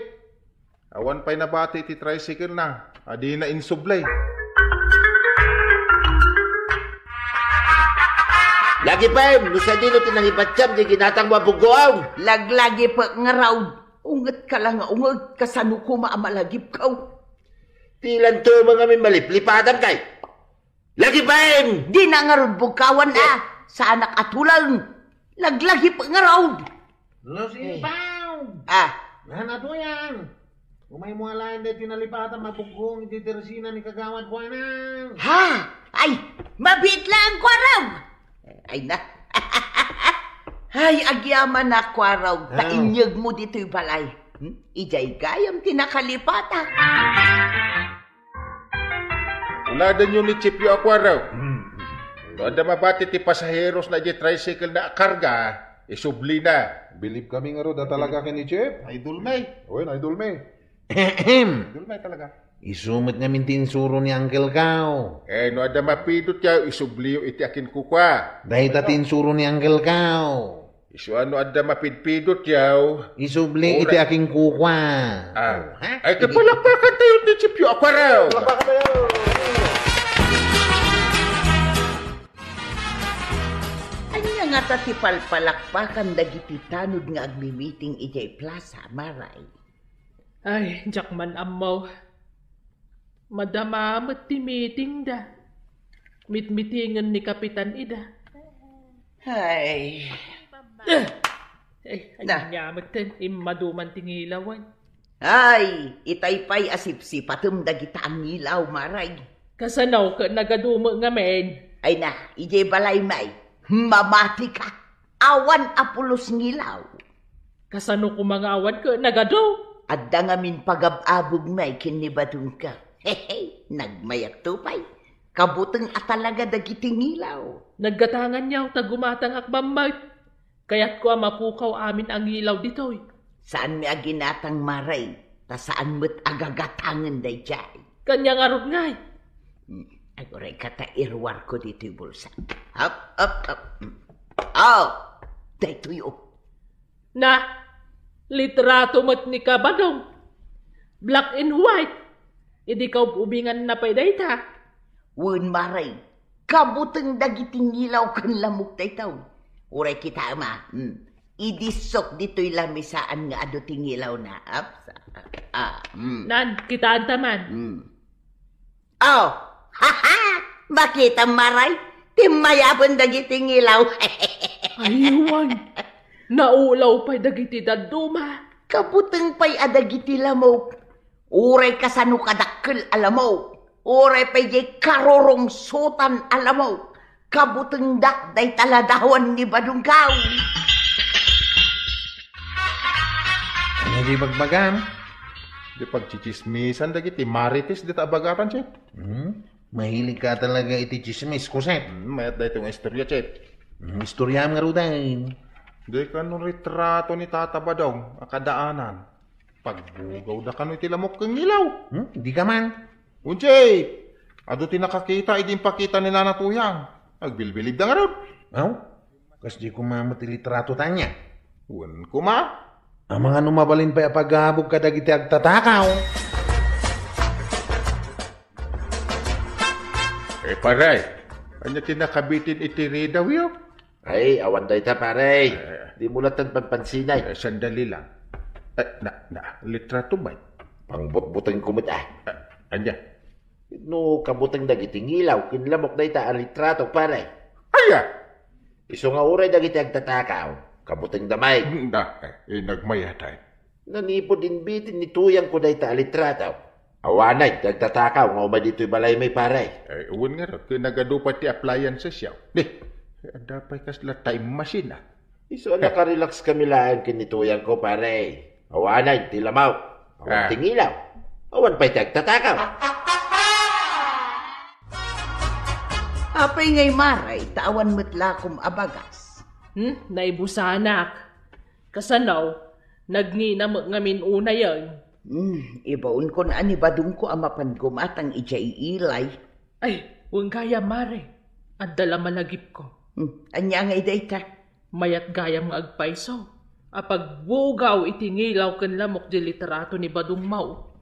Awan pay nabati iti tricycle na, a dina insubli. Lagipem, no sadino ti nangibatiam ti ginatang mo a buggoam? Laglagipek ngarud. Ungetka la nga ungeg, kasano koma a malagipkaw? Ti lanto mo ngamin maliplipatam kay. Lagipem! Dina ngarud bugkawan a. Eh. Saanak a tuleng. Laglagipek ngarud. Lost and found! Ah. Nana Toyang! Umaymo alaen dayta nalipatan a buggoam iti tersina ni Kagawad Juanan. Ha? Ay, mabiit laeng, Kuarog! Ay na. Ay, agyamanak, Kuarog, ta Ah. inyegmo ditoy balay. Hmm? Idiay gayam ti nakalipata. Uladenyo ni Chief yo a Kuarog. Hmm. No adda mabati ti pasaheros na idiay tricycle na a karga, isublina. Bilib kami ngarud a talaga ken ni Chief. Idol mi. Wen, idol mi. Ahem. Idol mi talaga. Isu met ngamin ti insuro ni Uncle Kao. Eh, no adda mapidutyo, isubliyo iti akinkukua. Dayta ti insuro ni Uncle Kao. Isu a no adda mapidpidutyo. Isubli iti akinkukua. Ah. Oh, ha? Ay, kapalakpakan tayo ni Chief yo a Kuarog. Palakpakan tayo. Ania Ngata ti palpalakpakan dagiti tanod nga agmimiting idiay plaza, Maray? Ay, diak man ammo. Madama met ti meetingda. Mitmitingen ni Kapitan ida. Ay. Eh, ay, Na. Ania met ten, immadu man ti ngilawen. Ay, itay pay a sipsipatem dagita a ngilaw, Maray. Kasano ket nagadu met ngamin? Ay na, idiay balay may, mamatika. Awan a pulos ngilaw. Kasano koma nga awan ket nagadu? Adda ngamin pagab-abog may ken ni Badongko. Hehe, nagmayat to pay. Kabuteng a talaga dagiti ngilaw. Naggatangan yaw ta gumatangak bammet. Kayatko a mapukaw amin a ngilaw ditoy. Saanmi a ginatang, Maray, ta saan met a gagatangen daydiay. Kanya ngarud ngay. Hmm. Aguray ka ta iruarko ditoy bulsa. Up, up, up. Hmm. Oh, daytoy, oh. Na, litrato met ni Kabadong. Black and white. Idi kaub-ubinganna pay dayta. Wen, Maray, kabuteng dagiti ngilaw ken lamok daytoy. Uray kitaem a, hmm, idissok ditoy lamisaan nga adu ti ngilawna. Aps, ah, hmm. Nan, kitaenta man. Hmm. Oh, haha! Makitam, Maray, timmayaben dagiti ngilaw. Aywan, naulaw pay dagiti dadduma. Kabuteng pay a dagiti lamok. Uray kasano kadakkel a lamok, uray pay diay karurungsotan a lamok, kabutengda dayta ladawan ni Badongko. Ania diay bagbagam? Diay pagtsitsismisan dagiti marites dita a bagaran, Chef. Hmm? Mahilig ka talaga iti tsismis, Kuset. Hmm, mayat daytoy nga istorya, Chef. Hmm, istoryaam ngaruden. Diay kano retrato ni Tata Badong a kadaanan. Pagbugawda kano iti lamok ken ngilaw. Hmm? Di ka man. Unjay, adu ti nakakita idi impakita ni Nana Tuyang. Agbilbilibda ngarud. Aw? Kasdi koma met ti litrato ta ania? Wen koma. Amangan no mabalin pay a pagabog kadagiti agtatakaw. Eh, pare, ania ti nakabitin iti ridaw yo? Ay, awan dayta, pare. Eh. Dimo latta panpansinan. Eh, sandali lang. Eh, na, na, litrato man. Pangbutbutengko met, ah. Ah, ania? No, kabuteng dagiti ngilaw ken lamok dayta a litrato, pare. Aya? Isu nga uray dagiti agtatakaw, kabutengda met. Hmm, da, eh, eh, nagmayat, ay. Nanipud imbitin ni Tuyangko dayta a litrato. Awanen ti agtatakaw nga umay ditoy balay mi, pare. Ay, wen ngarud, ket nagadu pay ti appliances yaw. Di, adda pay kasla time machine, ah. Isu a nakarelax kami laeng ken ni Tuyangko, pare. Awanen ti lamok. Awan Ah. ti ngilaw. Awan pay ti agtatakaw. Apay ngay, Maray, ta awan met lakom a bagas? Hmm, naibusanak. Kasano, nagngina met ngamin unayen? Hmm, ibaonkon a ni Badongko a mapan gumatang idiay ilay. Ay, wen gayam, Mare. Adda la malagipko. Hmm, ania ngay dayta? Mayat gayam nga agpayso a pagbugaw iti ngilaw ken lamok di litrato ni Badong Mao.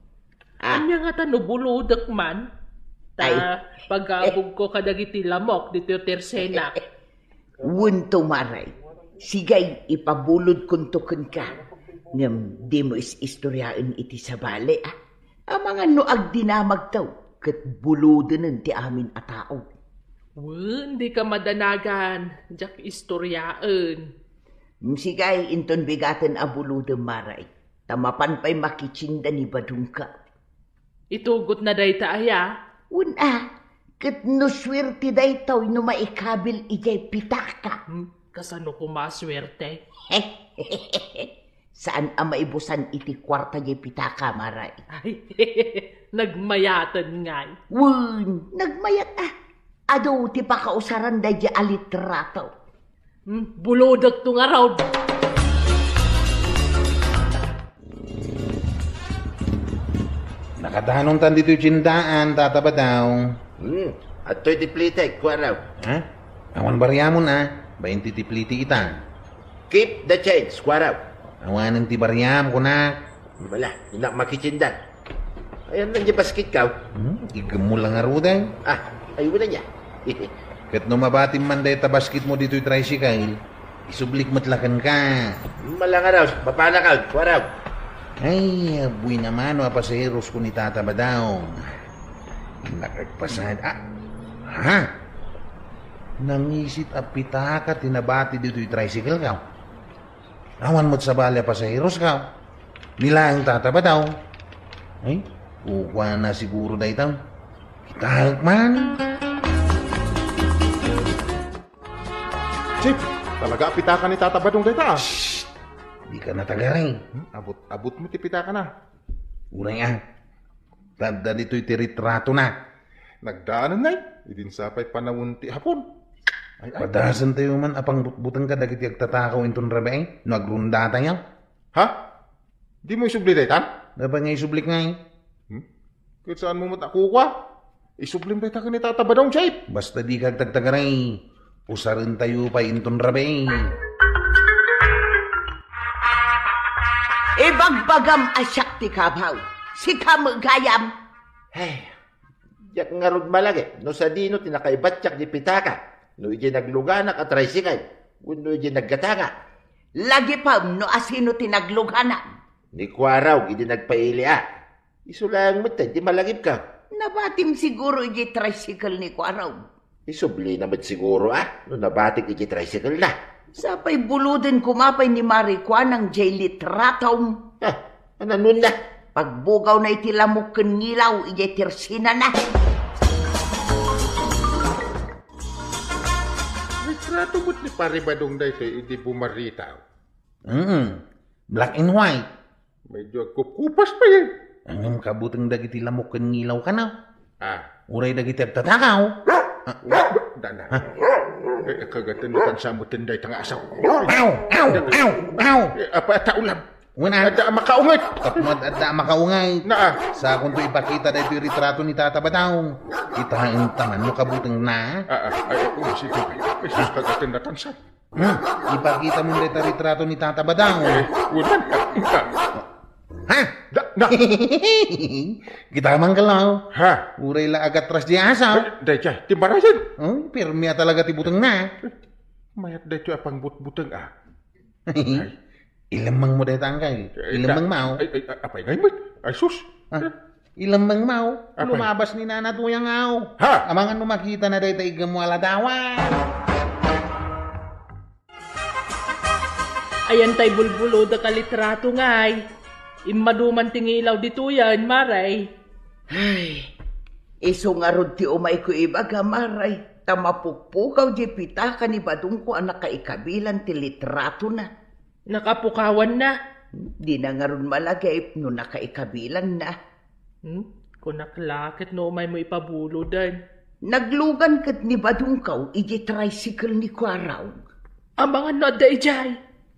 Ah. Ania ngata no bulodek man? Ta Ay. pagabogko kadagiti lamok ditoy tersenak. Wen to, Mare. Sige, ipabulodkonto kenka. Ngem dimo is-istoriaen iti sabali, ah. Amangan no agdinamagto, ket bulodenen ti amin a tao. Wen, dika madanagan, diak istoriaen. Mm, sige, inton bigaten a bulodem, Mare. Ta mapan pay makitsinda ni Badongko. Itugotna dayta aya? Wen a, ket no suerte daytoy no maikabil idiay pitaka. Hmm, kasano koma a suerte? Saan a maibusan iti kuarta diay pitaka, Mare. Ay, nagmayaten ngay. Wen, nagmayat a. Adu ti pakausaran daydiay a litrato. Hmm, bulodekto ngarud. Nakadanontan ditoy tiendaan, Tata Badong. Hmm, adtoy ti plitek, kuaraw. Ha? Awan bariamon, a. Bainti ti pliti ita. Keep the change, kuaraw. Awanen ti bariam, kunak. Wala, innak makitsinda. Ayan lang di basketko. Hmm? Igem mo lang ngaruden. Ah, ay, wala niya. Ket no mabatim man dayta basketmo ditoy tricycle, isublik met la kenka. Malangaraw, mapanakaw, kuaraw. Ay, buena mano a pasaheros ko ni Tata Badong. Nakagpasad, ah, ha? Nangisit a pitaka ti nabati ditoy tricycle ka. Awan met sabali a pasaheros ka. Ni laeng Tata Badong. Ay, kukuana siguro dayta. Kitaek man. Chief, talaga a pitaka ni Tata Badong dayta, ah. Shh! Dika natagaring. Hmm, abut, abut mo ti pitakana. Uray, ah. Ta adda ditoy ti ritratona. Nagdaanennay, idin sapay panawen ti Hapon. Ay, ay. Padasentayo man a pangbutbuteng kadagiti agtatakaw inton rabii, no agrundatayo. Ha? Dimo isubli daytan? Apay nga isublik ngay? Hmm? Ket saanmo met a kukua? Isublim dayta ken ni Tata Badong, Chief. Basta dika agtagtagaray. Usarentayo pay inton rabii. Ibagbagam a siak ti kabaw. Sika met gayam. Hey, diak ngarud malagip no sadino ti nakaibatiak di pitaka, no idiay nagluganak a tricycle, wenno idiay naggatanga. Lagipem no asino ti nagluganak. Ni Kuaraw idi nagpaili a. Isu laeng met ti malagipka. Nabatim siguro idiay tricycle ni Kuaraw. Isublina met siguro, ah, no nabatik iti tricycle na. Sapay buloden koma pay ni Mari Kuanang jay litratom. Ah, ananonna? Pagbugawna iti lamok ken ngilaw idiay tersinana. Litrato met ni Pari Badong daytoy idi bumaritaw. Mm. Black and white. Medyo agkupkupas pay, eh. Ngem kabuteng dagiti lamok ken ngilaw kano. Ah. Uray dagiti agtatakaw. Ah. Da-, dana. Ah. Eh, kagaten no kansa mo tinday tanga asaw. Aw! Aw! Aw! Aw! Eh, apa, ata ulam. Wen, ah. Adda a makaunget. Tapno ad-, adda a makaunget. Naa. Sakonto ipakita daytoy ritrato ni Tata Badong. Kitaenta man no kabutengna. Ah, ah, ay, ay, oh, sige. Jesus, kagaten na kansa. Hmm, ipakita mo dayta ritrato ni Tata Badong. Eh, wen man. Ha? Da, da. Kita man kalaw. Ha? Uray la agatras di asaw. Ay, dayta, ti marayan. Oh, pirmi a talaga ti butengna. Mayat daytoy a pangbutbuteng, ah. Ay. Ilemmeng mo dayta, angkay. Eh, ilemmeng da-, mo. Ay, ay, ay, apay ngay met? Ay, sus. Ah. Ilemmeng mo, apay? Lumabas ni Nana Tuyang, aw. Ha? Amangan no makitana dayta iggemmo a ladawan. Ayan tay bulbulodek a litrato ngay. Immadu man ti ngilaw ditoyen, Mare. Ay, isu ngarud ti umayko ibaga, Mare, ta mapukpukaw diay pitaka ni badongko a nakaikabilan ti litratona. Nakapukawanna? Dina ngarud malagip no nakaikabilanna. Hmm? Kunak la ket no umaymo ipabuloden. Naglugan ket ni badongko idiay tricycle ni Kuaraw. Amangan no adda idiay?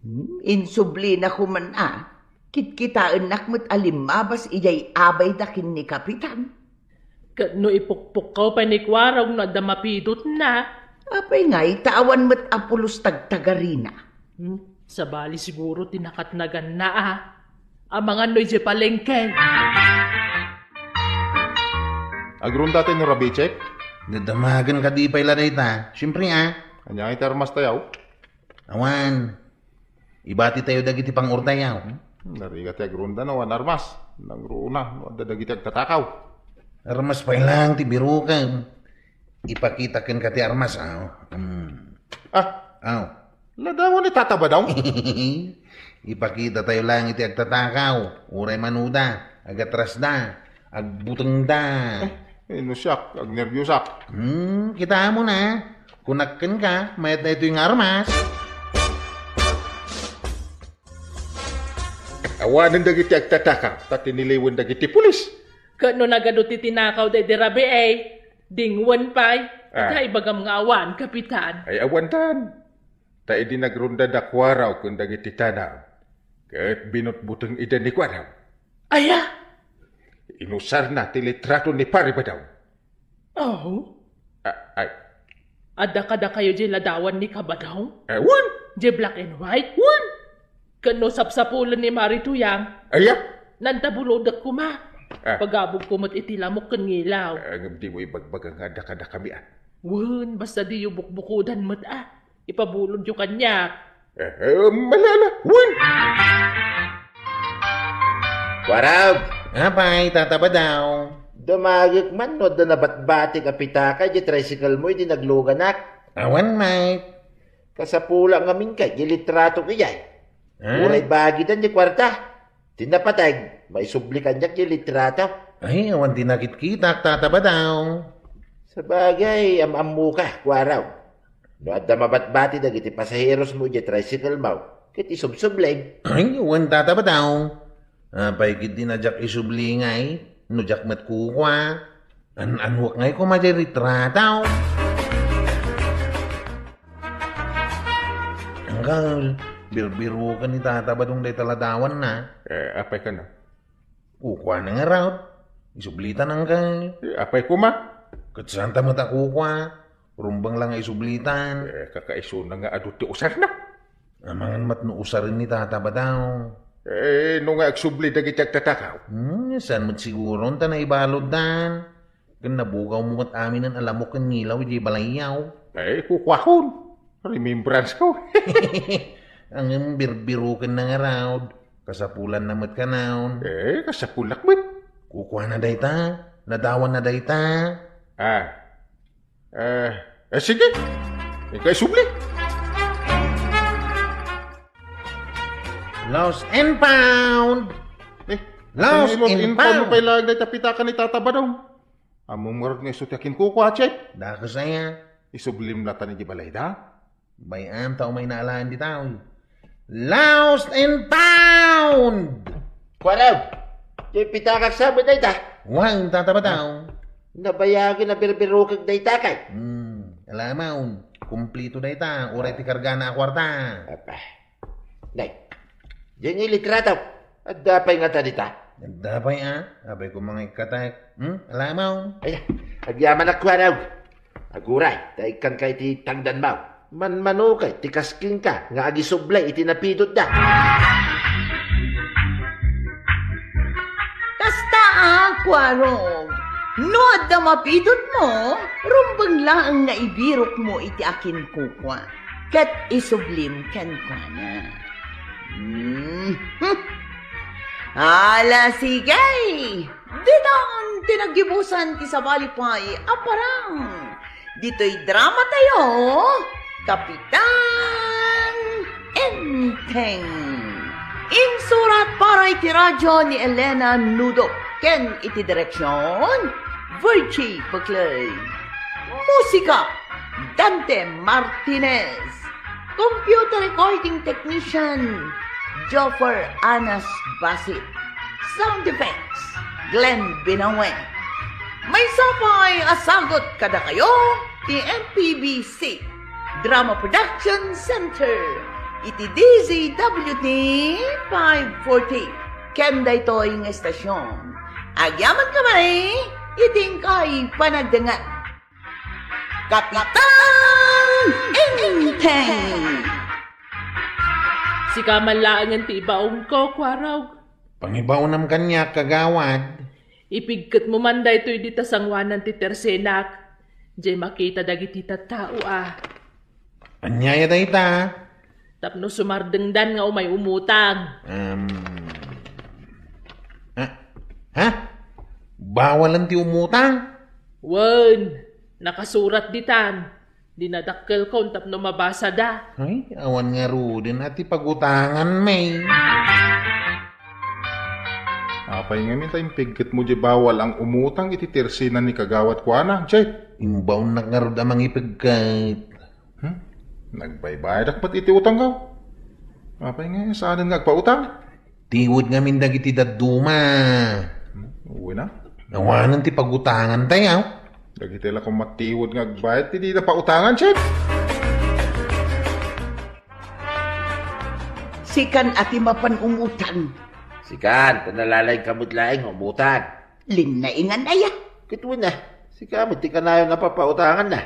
Hmm, insublina koman a. Kitkitaennak met a limmabas idiay abayda ken ni Kapitan. Ket no ipukpukkaw pay ni Kuaraw no adda mapidutna. Apay ngay ta awan met a pulos tagtagarina? Hmm, sabali siguro ti nakatnaganna a. Amangan no idiay palengke. Agrunda tayo no rabii, Chek? Dadamagan kadi pay la dayta. Siyempre, ah. Ania iti armastayo? Awan. Ibati tayo dagiti pangurdayaw. Hmm, narigat ti agrunda no awan armas. Nangruna no adda dagiti agtatakaw. Armas pay lang ti birokem. Ipakita kenka ti armas, aw. Hmm. Ah, aw. Ladawan ni Tata Badong? Ipakita tayo lang iti agtatakaw. Uray manuda, agatrasda, agbutengda. Eh, no siak, agnerviosak. Hmm, kita mo na. Kunak kenka, mayat daytoy nga armas. Awanen dagiti agtataka, ta tiniliwen dagiti pulis. Ket no nagadu ti tinakaw daydi rabii, dingwen pay. Ah. Ita ibagam nga awan, Kapitan. Ay, awandan. Ta idi nagrunda da Kuaraw ken dagiti tana, ket binutbuteng ida ni Kuaraw. Aya? Inusarna ti litrato ni Pari Badong. Oh? A-, ay. Adda kadakayo diay ladawan ni Kabadong? Eh, wen. Diay black and white? Wen. Ken no sapsapulen ni Mari Tuyang? Aya? Nantabulodek koma. Ah. Pagabugko met iti lamok ken ngilaw. Ah, ngem dimo ibagbaga nga adda kadakami, ah. Wen, basta diyo bukbukodan met a. Ipabulodyo kaniak. Eh, eh, mala, ala, wen! Kuarog! Apay, Tata Badaw? Dumagek man no adda nabatbatik a pitaka di tricycle mo idi nagluganak. Awan, Mike. Kasapula ngamin kay di litrato kayay. Ah? Uray bagidan di kuarta. Ti napateg, maisubli kaniak di litrato. Ay, awan ti nakitkitak, Tata Badaw. Sabagay, am-ammoka, Kuarog. No adda mabatbati dagiti pasaheros mo idiay tricycle mo, ket isubsublim. Ay, wen, Tata Badaw. Apay ketdi a diak isubli ngay, no diak met kukua. An-anuak ngay koma diay litrato. Angkel, birbiroken ni Tata Badong dayta ladawanna. Eh, apay kano? Kukuana ngarud. Isublita, angkel. Eh, apay koma? Ket saan ta met a kukua. Rumbeng la nga isublitan. Eh, kakaisuna nga adu ti usarna. Amangan met no usaren ni Tata Badaw. Eh, no nga agsubli dagiti agtatakaw? Hmm, saan met siguro ta naibaluddan. Ken nabugaw mo met aminen a lamok ken ngilaw idiay balayyo. Eh, kukuakon. Remembrance ko. Ngem birbirokenna ngarud. Kasapulanna met kano. Eh, kasapulak met. Kukuana dayta. Ladawanna dayta. Ah. Eh, eh, sige. Inka isubli. Lost and found. Eh, Lost and found. Lost and found. Pay laeng dayta pitaka ni Tata Badong. Ammom ngarud nga isu ti akinkukua, Chief? Dakes aya. Isublim latta idiay balayda? Bay-am ta umay naalaan dita, oy. Lost and found! Kuarog! Diay pitakak sa met dayta? Wen, Tata Badaw. Nabayagen a birbirokek dayta kay? Hmm, alamon. Kumplito dayta, uray ti kargana a kuarta. Apa. Nay, diay litrato. Adda pay ngata dita? Adda pay a? Apay koma nga ikkatek. Hmm? Alamon. Ay, agyamanak, Kuarog. Aguray, ta ikkanka iti tangdanmo. Manmano kay ti kaskenka nga agisubli iti napidotda. Kasta a, Kuarog. No adda mapidotmo, rumbeng laeng nga ibirokmo iti akinkukua. Ket isublim kenkuana. Hmm. Ala, sige! Ditan ti naggibusan ti sabali pay a parang. Ditoy drama tayo, Kapitan Enteng. Insurat para iti radyo ni Elena Nudo ken iti direksyon, Virgie Peclay. Musika, Dante Martinez. Computer recording technician, Joffer Anas Basit. Sound effects, Glenn Binawen. Maysa pay a sagut kadakayo ti M P B C Drama Production Center iti D Z W T five forty. Ken daytoy nga estasyon, agyamankami iti inkay panagdengngeg. Kapitan Enteng! Sika man laengen ti ibaonko, Kuarog. Pangibaonam kaniak, kagawad. Ipigketmo man daytoy dita sanguanan ti tersenak. Diay makita dagiti tattao a. Ania aya dayta? Tapno sumardengdan nga umay umutang. Um, ah, ha? Bawalen ti umutang? Wen, nakasurat ditan. Dinadakkelkon tapno mabasada. Ay, awan ngaruden a ti pagutanganmi. Apay ngamin ta impiggitmo diay bawal a umutang iti tersena ni Kagawad kuana, Jay? Imbaonnak ngarud a mangipigget. Hmm? Nagbaybayadak met iti utangko. Apay nga, saanen nga agpautang? Tiwid ngamin dagiti dadduma. Hmm, uwi na. Awanen ti pagutangantayo. Dagiti la koma tiwid nga agbayad, ti dida pautangan, Chief. Sikan a ti mapan umutang. Sikan, ta nalalaingka met laeng nga umutang. Linnaingan aya? Ket wen a, sika met ti kanayon a papautanganna.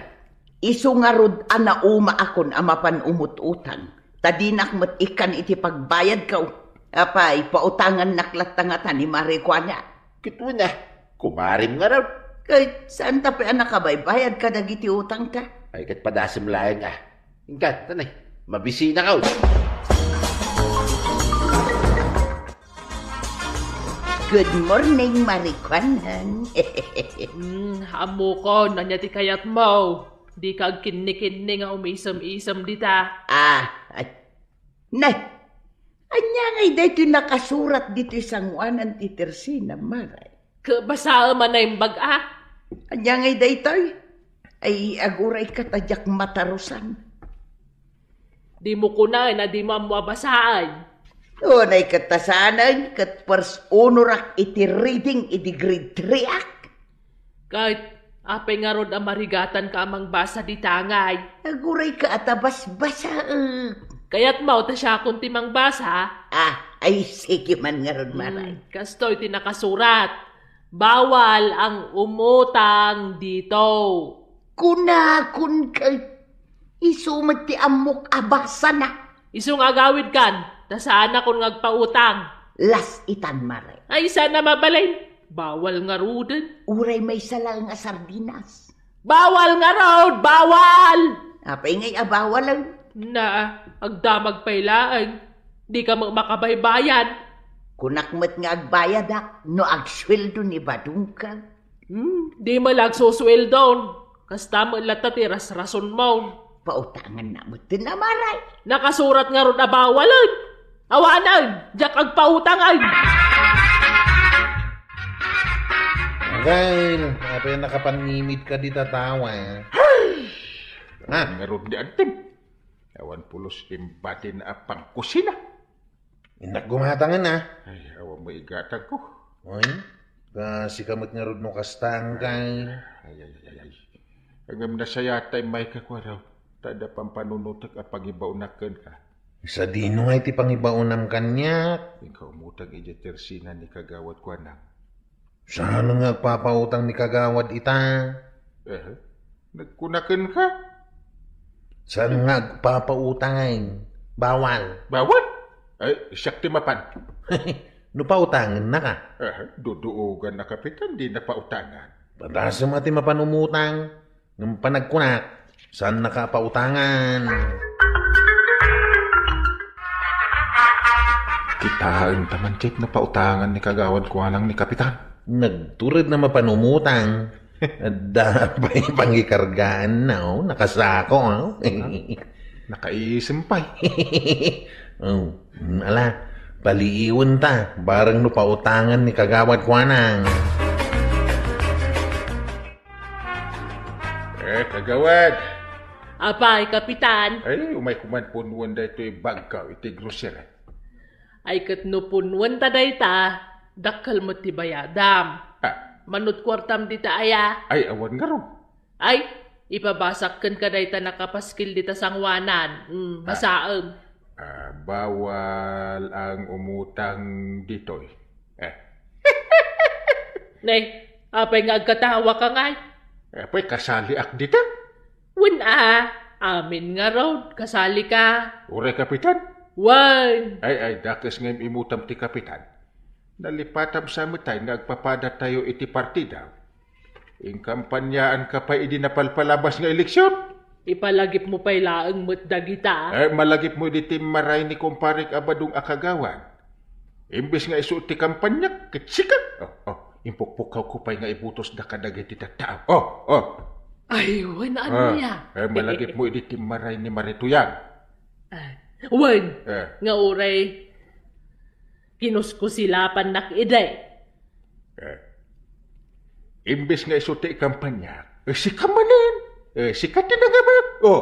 Isu ngarud a naumaakon a mapan umut-utang, ta dinak met ikkan iti pagbayadko. Apay, pautangannak latta ngata ni Mare kuana. Ket wen a, kumarim ngarud. Ket saan ta pay a nakabaybayad kadagiti utangta? Ay, ket padasem laeng, a. Inka, tanay. Mabisinaka. Good morning, Marikuanang. Hmm, ammokon, ania ti kayatmo? Dika agkinnikinni nga umisem-isem dita. Ah, ay. Nay, ania ngay daytoy nakasurat ditoy sangoanan ti tersina, Mare? Ket basaem a naimbag a. Ania ngay daytoy? Ay, agurayka ta diak matarusan. Dimo kunaen a dimo ammo a basaen. Unay ket ta saanen, ket first honorak iti reading iti grade three ak. Ket apay ngarud a marigatanka a mangbasa dita ngay? Agurayka a ta basbasaek. Kayatmo ta siakon ti mangbasa? Ah, ay, sige man ngarud, Mare. Hmm, kastoy ti nakasurat. Bawal ang umutang dito. Kunakon ket isu met ti ammok a basana. Isu nga agawidkan, ta saanakon nga agpautang. Las itan, Mare. Ay, saan a mabalin. Bawal ngaruden. Uray maysa laeng a sardinas. Bawal ngarud! Bawal! Apay ngay a bawalen? Na, agdamag pay laeng. Dika met makabaybayad. Kunak met nga agbayadak no agsueldo ni Badongka. Hmm, di met la agsusueldon. Kasta met latta ti rasrasonmo. Pautanganna met ti namaray. Nakasurat ngarud a bawalen. Awanen, diak agpautangen. Agay, apay a nakapanimidka dita tawa, eh? Ha? Ngarud ni Antim. Awan pulos imbatina a pangkusina. Innak gumatangen, a. Ay, awan mo igatagko. Oy, ta sika met ngarud no kasta, Angkay. Ay, ay, ay, ay, ay. Ngem nasayaat ta immayka, kuaraw, ta adda pampanunotek a pangibaonak kenka. Sadino ngay ti pangibaonam kaniak? Inka umutang idiay tersina ni Kagawad Kuanang. Saan nga agpapautang ni Kagawad ita? Eh, nagkuna kenka? Saan nga agpapautang ay? Bawal. Bawal? Ay, siak ti mapan. No pautangennaka? Eh, duduogan a kapitan, di na pautangan. Padasem a ti mapan umutang. Ngem panagkunak, saannaka a pautangan. Kitaenta man ket no pautangan ni Kagawad Kuanang ni Kapitan. Nagtured na mapan umutang. Adda pay pangikargaan na, oh, nakasako, oh. Nakaisem pay. Oh, mm, ala, paliiwen ta, bareng no pautangan ni Kagawad Kuanang. Eh, Kagawad. Apay, Kapitan? Ay, umay ko man punuen daytoy bagko iti grocery. Ay, ket no punuen ta dayta, dakkel met ti bayadam. Ah. Manut kuartam dita aya? Ay, awan ngarud. Ay, ipabasak kenka dayta nakapaskil dita sangoanan. Mm, ah, basaem. Ah, bawal ang umutang ditoy. Eh. Ne, apay nga agkatawa ka ngay? Eh, apay, kasaliak dita? Wen a, amin ngarud, kasali ka. Uray, Kapitan? Wen. Ay, ay, dakes nga im-imutam ti Kapitan. Nalipatam sa met ay nga agpapadatayo iti partida. Inkampanyaanka pay idi napalpalabas nga eleksyon? Ipalagipmo pay laeng met dagita. Eh, malagipmo idi timmaray ni kumparek a Badong a Kagawad. Imbes nga isu ti kampanyak, ket sika. Oh, oh, impukpukkawko pay nga ibutosda kadagiti tattao. Oh, oh. Ay, wen, ania? Ah, eh, malagipmo idi timmaray ni Marituyang. Ah, wen, eh, nga uray kinuskusilapannak idi. Eh, imbes nga isu ti ikampanyak, eh, sika manen. Eh, sika ti nangabak. Oh.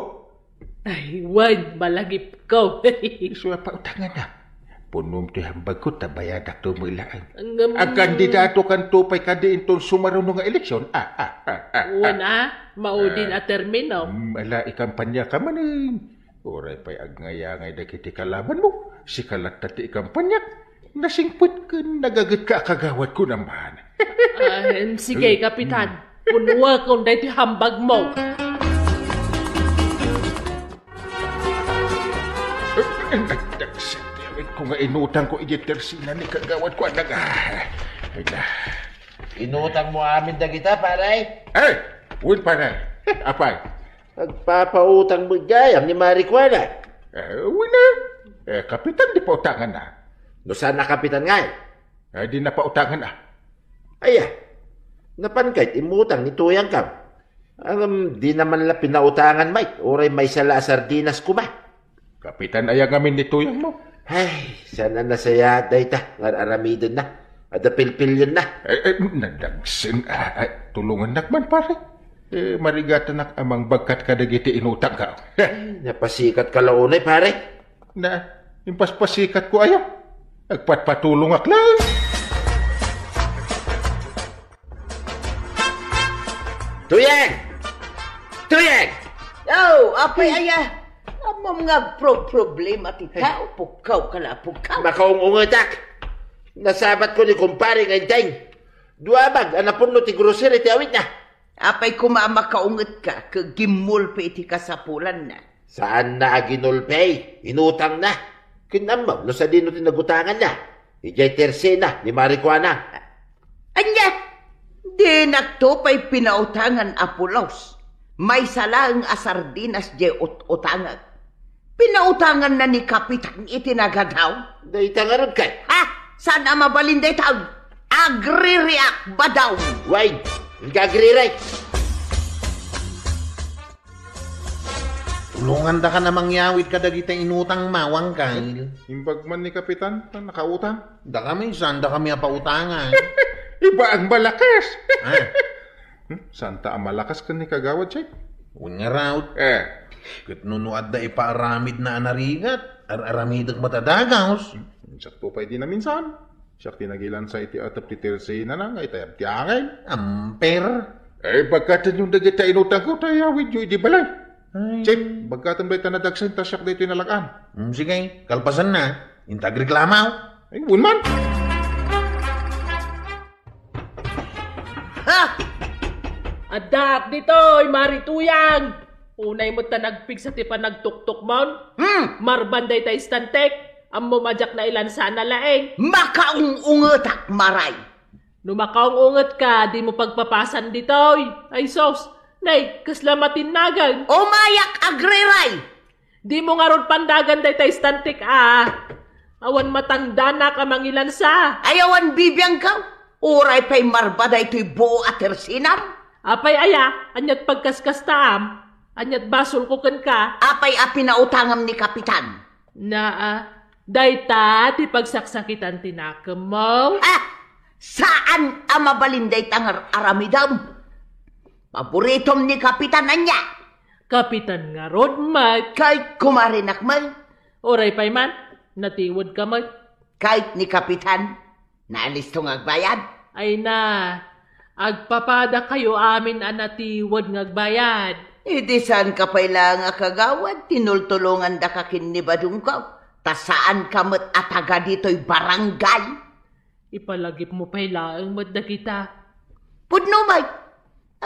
Ay, wen, malagipko. Isu a pautanganna. Punom ti hambagko ta bayadak to met laeng. Ngem agkandidato kanto pay kadi inton sumaruno nga eleksyon. Ah, ah, ah, ah, ah. Wen a, maudin a termino. Mm, ala, ikampanyaka manen. Uray pay agnayangay dagiti kalabanmo, sika latta ti ikampanyak. Nasingpet ken nagagetka a kagawad ko naman. Ah, em, sige, Kapitan. Punuakon daytoy hambagmo. Eh, eh, nagdagsa ti awit ko nga inutang ko iti tersina ni kagawad ko, anak. Ah, ay na. Inutangmo amin dagita, pare? Eh, wen, pare. Apay? Agpapautang met gayam ni Mari Kuana. Eh, wen, eh. Eh, kapitan ti pautanganna. No saan a kapitan ngay? Eh, di napautangan, ah. Aya, napan kayat immutang ni Tuyang kam? Ngem, di naman la pinautangan met, uray maysa la a sardinas koma. Kapitan aya ngamin ni Tuyangmo? Ay, saan a nasayaat dayta nga ar-aramidenna. Adda pilpilienna. Eh, eh, nadagsen, ah, ah, tulongannak man, pare. Eh, marigatanak a mangbagkat kadagiti inutangko. Ay, napasikatka la unay, pare. Na, impaspasikatko aya. Agpatpatulongak laeng. Tuyang! Tuyang! Oh, apay aya? Ammom nga agproproblema ti tao, pukkaw ka la, pukkaw. Makaung-ungetak. Nasabatko ni kumpare nga Enteng. Dua bag a napunno ti grocery ti awitna. Apay koma a makaungetka ket gimmulpi iti kasapulanna? Saanna a ginulpi, inutangna. Ken ammom no sadino ti nagutanganna? Idiay tersina ni Mari Kuana. Ania? Dinakto pay pinautangan a pulos. Maysa laeng a sardinas diay ut-utangek. Pinautanganna ni Kapitan iti nagadaw. Dayta ngarud kay? Ha? Saan a mabalin dayta? Agririak, badaw! Way, agririk! Tulongandaka a mangyawid kadagita inutangmo, Angkel. Imbag man ni Kapitan, ta nakautang. Dakami, saan dakami a pautangan? Iba ang malakas. Ah. Hmm? Saan ta a malakas ken ni Kagawad Chay? Wen ngarud. Eh. Ket no, no adda ipaaramidna a narigat, ar-aramidek met a dagus. Hmm, sakto pay di naminsan. Siak ti nagilansa iti atep ti tersinana nga itayab ti angin. Amper. Eh, bagkatenyo dagiti inutangko, ta iyawidyo idi balay. Ay. Chip, bagkatem dayta nadagsen, ta siak daytoy nalag-am. Hmm, sige, kalpasanna, inta agreklamo. Ay, wen man. Ha? Addaak ditoy, Mari Tuyang! Unay met ta nagpigsa ti panagtuktukmon. Hmm. Marban dayta istantek, ammom a diak nailansana laeng. Makaung-ungetak, Maray! No makaung-ungetka, dimo pagpapasan ditoy. Ay sus, nay, kasla matinnagan. Umayak, agriray! Dimo ngarud pandagan dayta istantek a. Awan matangdanak a mangilansa. Ay, awan bibiangkaw. Uray pay marba daytoy buo a tersinam. Apay aya, aniat pagkaskastaam? Aniat basolko kenka? Apay a pinautangam ni Kapitan? Naa, dayta ti pagsaksakitan ti nakemmo? Ah! Saan a mabalin dayta nga ar-aramidem? Paboritom ni Kapitan ania? Kapitan ngarud met. Kay kumarinak met. Uray pay man, natiwedka met. Kayat ni Kapitan, naalisto nga agbayad? Ay na, agpapadakayo amin a natiwed nga agbayad. Idi saanka pay laeng a kagawad, tinultulongandaka ken ni Badongko, ta saanka met a taga ditoy barangay. Ipalagipmo pay laeng met dagita. Pudno met.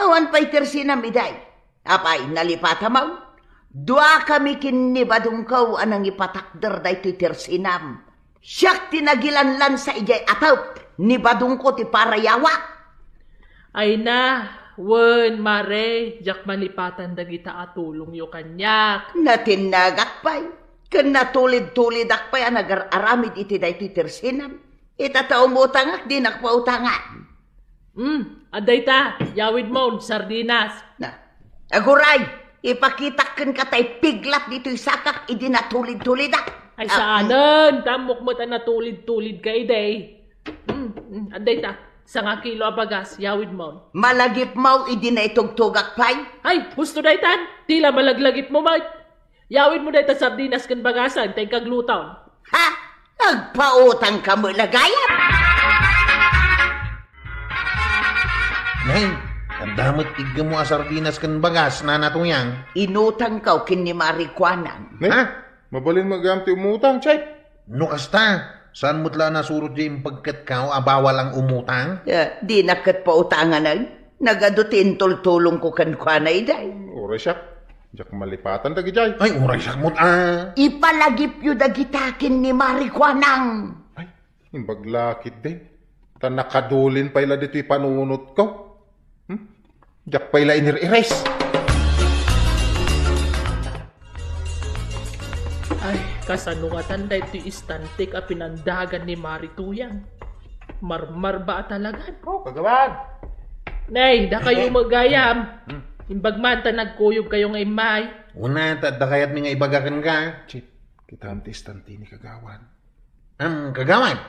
Awan pay tersinam idiay. Apay, nalipatam? Duakami ken ni Badongko a nangipatakder daytoy tersinam. Siak ti nagilanlansa idiay atep, ni Badongko ti parayawak. Ay na, wen, Mare, diak malipatan dagita a tulongyo kaniak. Natinnagak pay, ken natulid-tulidak pay a nagar-aramid iti daytoy tersinam. Ita ta umutangak, dinak pautangan. Hmm, adda ita, yawidmon, sardinas. Na, aguray, ipakitak kenka tay piglat ditoy sakak idi natulid-tulidak. Ay, ah, saanen, ta ammok met a natulid-tulidka idi. Hmm, hmm, adda ita, sangakilo a bagas, yawidmon. Malagipmo idi naitugtugak pay? Ay, husto daytan, ti la malaglagipmo met. Yawidmo dayta sardinas ken bagasen, ta inka agluton. Ha? Agpautangka met la gayam? Nay, adda met iggemo a sardinas ken bagas, Nana Tuyang. Inutangko ken ni Mari Kuanang. Nay, ha? Mabalin met gayam ti umutang, Chay. No kasta, saan met la a nasurot diay impegketka a bawal a umutang? Eh, dinak ket pautanganen. Nagadu ti intultulongko kenkuana idiay. Uray siak, diak malipatan dagidiay. Ay, uray siak met a. Ipalagipyo dagita ken ni Mari Kuanang. Ay, imbag la ketdi. Ta nakadulin pay la ditoy panunotko. Hmm? Diak pay la inir-ires. Ay, kasano ngatan daytoy istantek a pinandagan ni Mari Tuyang? Marmarba a talagan. Oh, kagawad. Nay, dakayo met gayam. Hmm. Imbag man ta nagkuyogkayo nga immay. Una, ta adda kayatmi nga ibaga kenka. Chief, kitaem ti istante ni kagawad. Am, kagawad.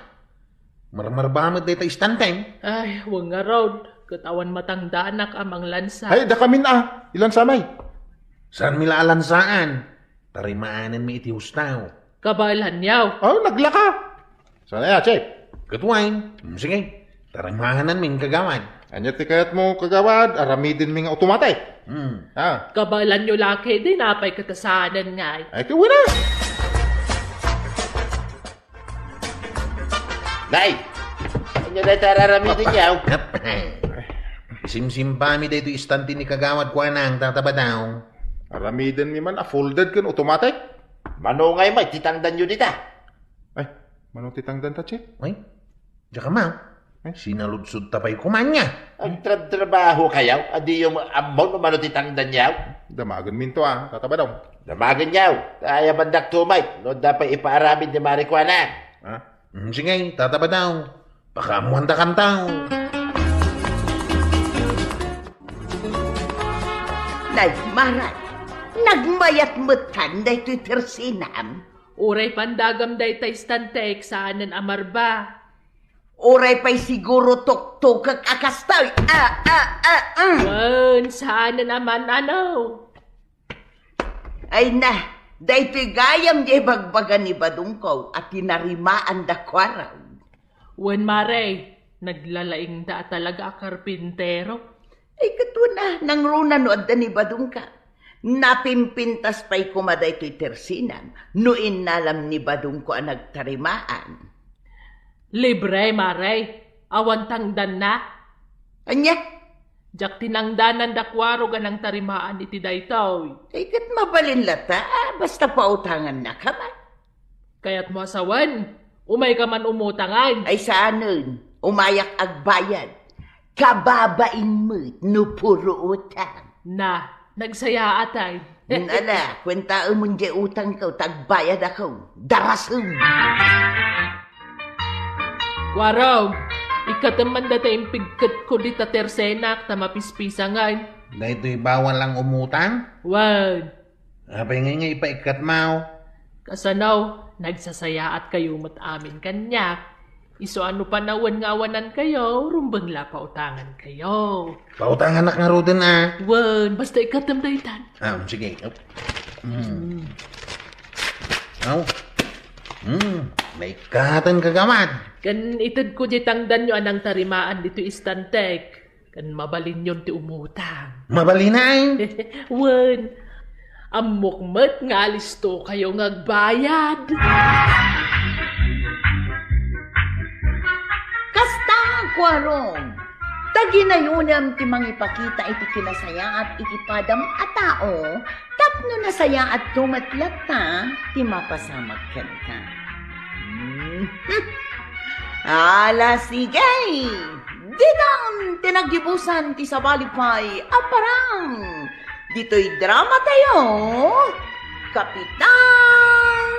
Marmarba met dayta istante. Ay, wen ngarud. Ket awan matangdanak a manglansa. Ay, dakamin a. Ilansamay. Saanmi la a lansaan? Tarimaanenmi iti hustaw. Kabaelanyo. Oh, naglaka. Sana ya, Chief. Ket wen, mm, sige. Tarimaanenmi, kagawad. Ania ti kayatmo, kagawad? Aramidenmi nga automatic. Hmm. Ah. Kabaelanyo la ketdi, apay ket saanen ngay. Ay, ket wen a. Nay! Ania dayta araramidenyo? Simsimpami daytoy istante ni kagawad kuanang, Tata Badong. Aramidenmi man a folded ken automatic. Mano ngay met ti tangdanyo dita? Ay, mano ti tangdanta, Chief? Ay, diak ammo. Ay. Sinaludsodta pay koma ania. Agtrabtrabahokayo, a diyo ammo no mano ti tangdanyo? Damagenminto a, Tata Badong. Damagenyo, ta ayabandak met no adda pay ipaaramid ni Mari kuana. Ha? Mm, sige, Tata Badong. Pakaammoandakanto. Nay, Mari, nagmayat metten daytoy tersinam. Uray pandagam dayta istantek, saanen a marba. Uray pay siguro tuktukek a kastoy. Ah, ah, ah, ah. Wen, saanen a man-ano. Ay na, daytoy gayam diay ibagbaga ni Badongko a tinarimaanda kuarog. Wen, Mari, naglalaingda a talaga a karpintero. Ay, ket wen a, nangruna no adda ni Badongko. Napimpintas pay koma daytoy tersinam no innalam ni Badongko a nagtarimaan. Libre, Mari. Awan tangdanna. Ania? Diak tinangdanan da kuarog a nangtarimaan iti daytoy. Ay, ket mabalin latta, basta pautangannaka man. Kayatmo a sawen, umayka man umutangan. Ay, saanen, umayak agbayad. Kababain met no puro utang. Na, nagsayaat ay. Ala, kuentaemon diay utangko, ta agbayadakon. Darasem! Kuarog, ikkatem man dayta impigketko dita tersenak ta mapispisangan. Daytoy bawal a umutang? Wen. Apay ngay nga ipaikkatmo? Kasano, nagsasayaatkayo met amin kaniak. Isu a no panawen nga awanankayo, rumbeng la pautangankayo. Pautanganak ngaruden a. Wen, basta ikkatem daytan. Ah, sige. Mm. Aw. Mm, maikkaten, kagawad. Ken itedko diay tangdanyo a nangtarimaan ditoy istantek. Ken mabalinyon ti umutang. Mabalin ay? Wen, ammok met nga alistokayo nga agbayad. Kasta, kuarog, ta ginayonem ti mangipakita iti kinasayaat iti padam a tao, tapno nasayaatto met latta ti mapasamak kenka. Hmm. Ala, sige! Ditan ti naggibusan ti sabali pay a parang ditoy drama tayo, Kapitan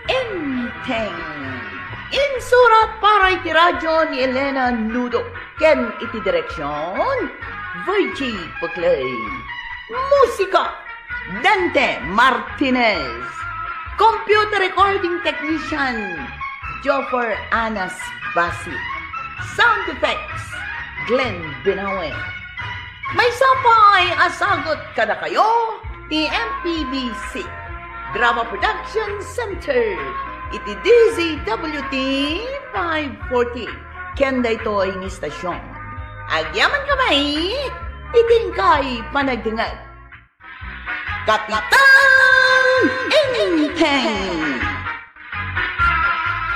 Enteng. Insurat para iti radyo ni Elena Nudo ken iti direksyon, Virgie Peclay. Musika, Dante Martinez. Computer recording technician, Joffer Anas Basit. Sound effects, Glenn Binawe. Maysa pay a sagut kadakayo ti M P B C Drama Production Center iti D Z W T five forty. Ken daytoy nga istasyon, agyamankami iti inkay panagdengngeg. Kapitan Enteng!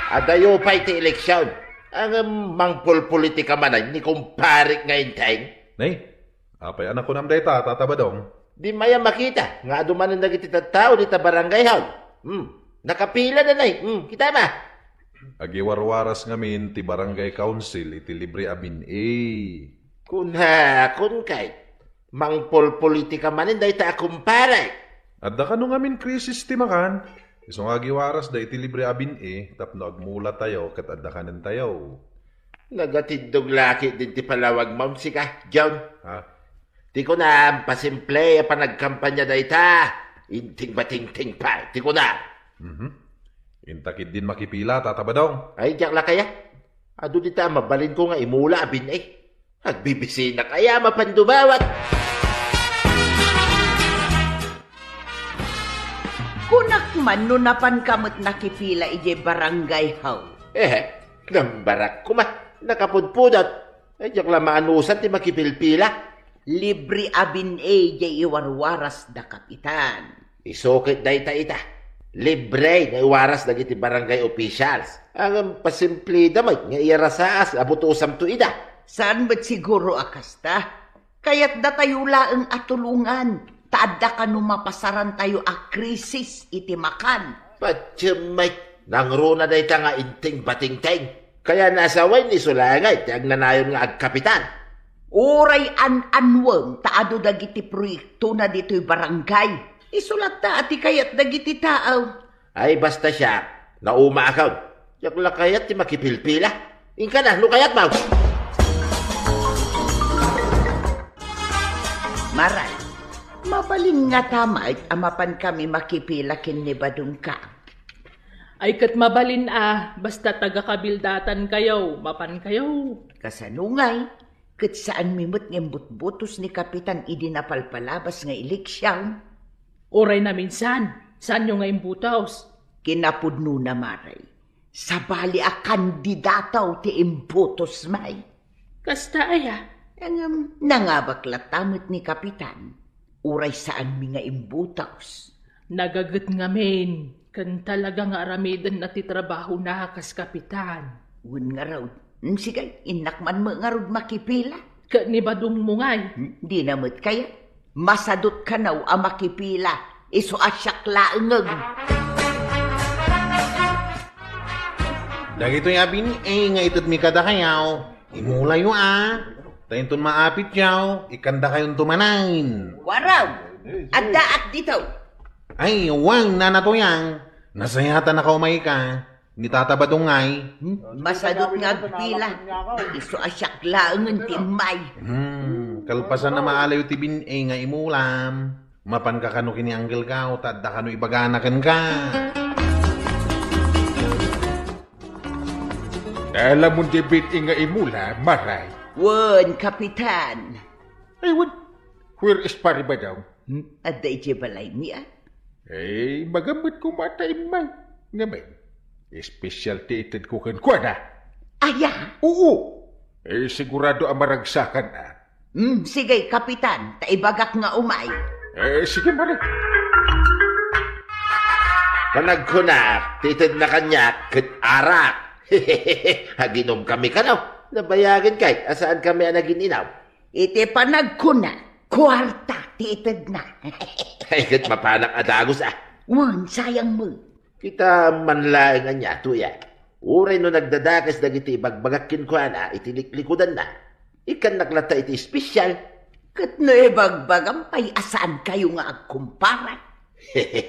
Adayo pay ti eleksyon. Ngem mangpolpolitika manen ni kumparek nga Enteng? Nay, apay a nakunam dayta, Tata Badong? Di mayat makita nga adu manen dagiti tattao dita barangay hall. Hmm. Nakapila da, nay. Hmm, kita ba? Agiwarwaras ngamin ti barangay council iti libre a bin-i. Kunakon kay, mangpolpolitika manen dayta a kumpare. Adda kano ngamin krisis ti makan. Isu nga agiwarasda iti libre a bin-i tapno agmulatayo ket adda kanentayo. Nagatindog la ketdin ti palawagmon sika, John. Ha? Ti kunam, pasimple a panagkampanya dayta. Inting batingting pay, ti kunam. Mhm. Inta ketdin makipila, Tata Badong. Ay, diak la kayat. Adu dita a mabalinko nga imula a bin-i. Agbibisinak aya a mapan dumawat. Kunak man no napanka met nakipila idiay barangay hall. Eh, nambarak koma. Nakapudpudot. Ay, diak la maanusan ti makipilpila. Libre a bin-i diay iwarwarasda, Kapitan. Isu ket dayta ita. Libre nga iwaras dagiti barangay officials. Ngem pasimpleda met nga iyarasaas a butosamto ida. Saan met siguro a kasta? Kayatdatayo laeng a tulongan, ta adda kano mapasarantayo a krisis iti makan. Patiem met, nangruna dayta nga inting batingting. Kayatna a sawen, isu laeng ti agnanayon nga agkapitan. Uray an-annuem ta adu dagiti proyektona ditoy barangay. Isu latta a ti kayat dagiti tao. Ay, basta siak, naumaakon. Diak la kayat ti makipilpila. Inkana, no kayatmo. Maray, mabalin ngata met a mapankami makipila ken ni Badongko? Ay, ket mabalin a, basta taga-kabildatankayo, mapankayo. Kasano ngay? Ket saanmi met nga imbutbutos ni Kapitan idi napalpalabas nga eleksion? Uray naminsan, saanyo nga imbutos? Kinapudnona, Maray, sabali a kandidato ti imbutosmi. Kasta aya? Ngem, nangabak latta met ni Kapitan. Uray saanmi nga imbutos. Nagaget ngamin, ken talaga nga aramidenna ti trabahona kas kapitan. Wen ngarud, mm, sige, innak man met ngarud makipila. Ket ni Badongmo ngay? Hmm, dina met kayat. Masadut kano a makipila, isu a siak laengen. Dagitoy a bin-i nga itedmi kadakayo, imulayo a. Ta inton maapityo, ikkandakayonto manen. Waraw! Addaak dito! Ay, wen, Nana Tuyang, nasayatanaka umayka. Ni Tata Badong ngay? Hmm? Masadut nga agpila. Isu a siak laengen ti immay. Hmm, kalpasan a maalayo ti bin-i nga imulam. Mapanka kano ken ni Uncle Kao, ta adda kano ibagana kenka. Alamon ti bin-i nga imula, Maray? Wen, Kapitan. Ay, wen. Where is Pare Badong? Hmm? Adda idiay balaymi, a? Eh, magammet koma ta immay. Ngamin, espesyal ti itedko kenkuana. Aya? Oo. Eh, sigurado a maragsakan, a. Hmm, sige, Kapitan, ta ibagak nga umay. Eh, sige, Maray. Panagkunak, ti itedna kaniak, ket arak. Aginom kami kano. Nabayagen kay, a saan kami a nagin-inom? Iti panagkuna, kuarta ti itedna. Ay, ket mapanak a dagus, a. Wen, sayang met. Kita man laeng ania, Tuyang. Uray no nagdadakes dagiti ibagbagak kenkuana iti liklikudanna, ikkannak latta iti espesyal. Ket no ibagbagam pay a saankayo nga agkumpara?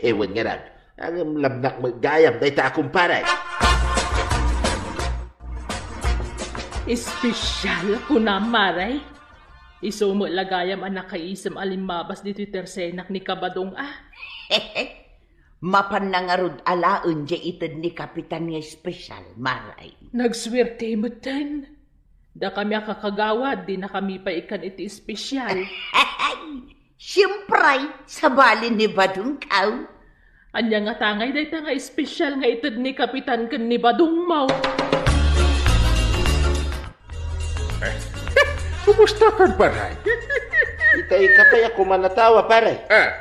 Wen ngarud, ngem labnak met gayam dayta a kumpara. Espesyal, kunam, Maray? Isu met la gayam a nakaisem a limmabas ditoy tersenak ni Kabadong, a. Mapanna ngarud alaen diay ited ni Kapitan nga espesyal, Maray. Nagsuerte metten. Dakami a kakagawad, dinakami pay ikkan iti espesyal. Siempre, sabali ni Badongko. Ania ngata ngay dayta nga espesyal nga ited ni Kapitan ken ni Badongmo? Eh, kumusta kan, pare? Ita, ika pay a kumanatawa, pare. Ah.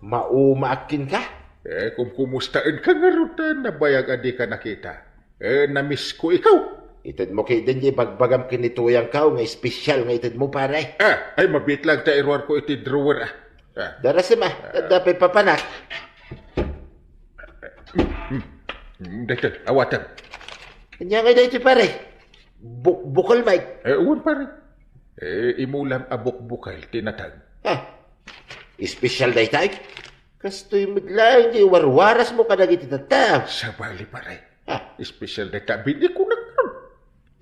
Maumaak kenka? Eh, kumkumustaenka ngarud ta nabayag a dika nakita. Eh, namisko ikaw. Itedmo ketdin diay bagbagam ken ni Tuyangko nga espesyal nga itedmo, pare. Ah, ay, mabiit lang ta iruarko iti drawer, ah. Ah. Darasem, ah. Adda pay papanak. Hmm, hmm, hmm, daytoy, awatem. Ania ngay daytoy, pare? Bukbukel met. Eh, wen, pare. Eh, imulam a bukbukel ti nateng. Ha? Espesyal dayta? Kastoy met laeng ti warwarasmo kadagiti tattao. Sabali, pare. Ha? Espesyal dayta, bin-i, kunak.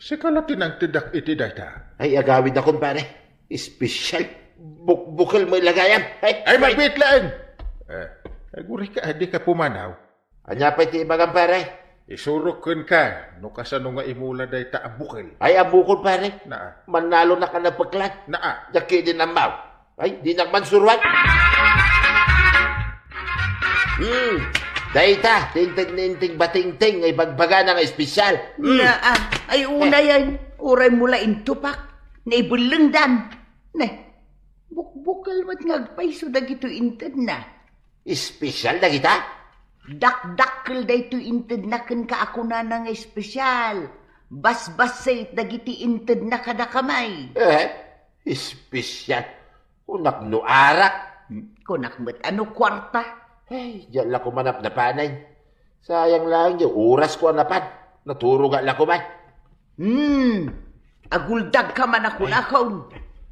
Sika la ti nangtedak iti dayta. Ay, agawidakon, pare. Espesyal. Bukbukel met la gayam. Ay, ay, mabiit laeng. Eh, agurayka, dika pumanaw. Ania pay ti ibagam, pare? Isurok kenka no kasano nga imula dayta a bukel. Ay, a bukel, pare. Naa. Mannalonak a napeklan. Naa. Diak ketdin ammo. Ay, dinak man suruan. Hmm. Dayta, ti inted ni Inting Batingting nga ibagbagana nga espesyal. Hmm. Naa. Ay, unayen. Uraymo la intupak. Naibellengdan. Ne. Bukbukel met nga agpayso dagitoy intedna. Espesyal dagita? Dakdakkel daytoy intedna kenka a kunana nga espesyal. Basbassit dagiti intedna kadakami. Eh, espesyal? Kunak no arak. Kunak met a no kuarta. Ay, diak la koma napnapanen. Sayang laeng diay orasko a napan. Naturoga la koma. Hmm, aguldagka man a kunakon.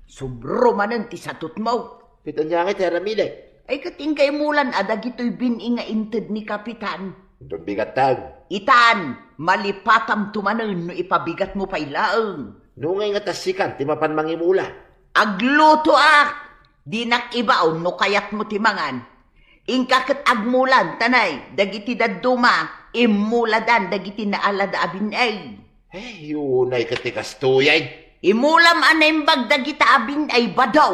Subro manen ti satutmo. Ket ania ngay ti aramidek? Ay, ket inka imulan a dagitoy bin-i nga inted ni Kapitan. Inton bigattaw. Itan, malipatamto manen no ipabigatmo pay laeng. No ngay nga tassikan ti mapan mangimula? Aglutoak! Dinak ibaon no kayatmo ti mangan. Inka ket agmulam, tanay, dagiti dadduma, immuladan dagiti naalada a bin-i. Hey, unay ket ti kastoyen. Imulam a naimbag dagita a bin-i, Badaw.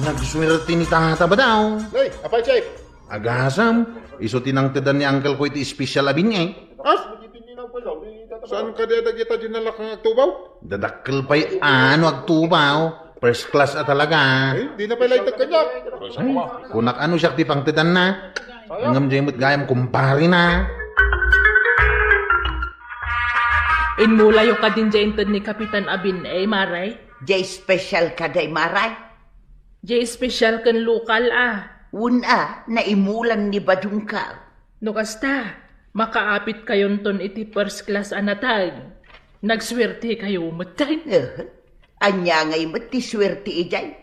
Nagsuerte ni Tata Badaw. Hey, apay, Chief? Agasem, isu ti nangtedan ni uncle ko iti espesyal a bin-i. As? Saan kadi a dagita dinalak nga agtubaw? Dadakkel pay a no agtubaw. First class a talaga. Ay, di na pay laydek kaniak. Ay, kunak a no siak ti pangtedanna. Ngem diay met gayam kumparena. Immulayo kadin diay inted ni Kapitan a bin-i, Maray? Diay espesyal kadi, Maray? Diay espesyal ken lokal a. Wen a, naimulan ni Badongko. No kasta, makaapitkayonton iti first class a nateng. Nagsuertekayo metten. Eh, ania ngay met ti suerte idiay?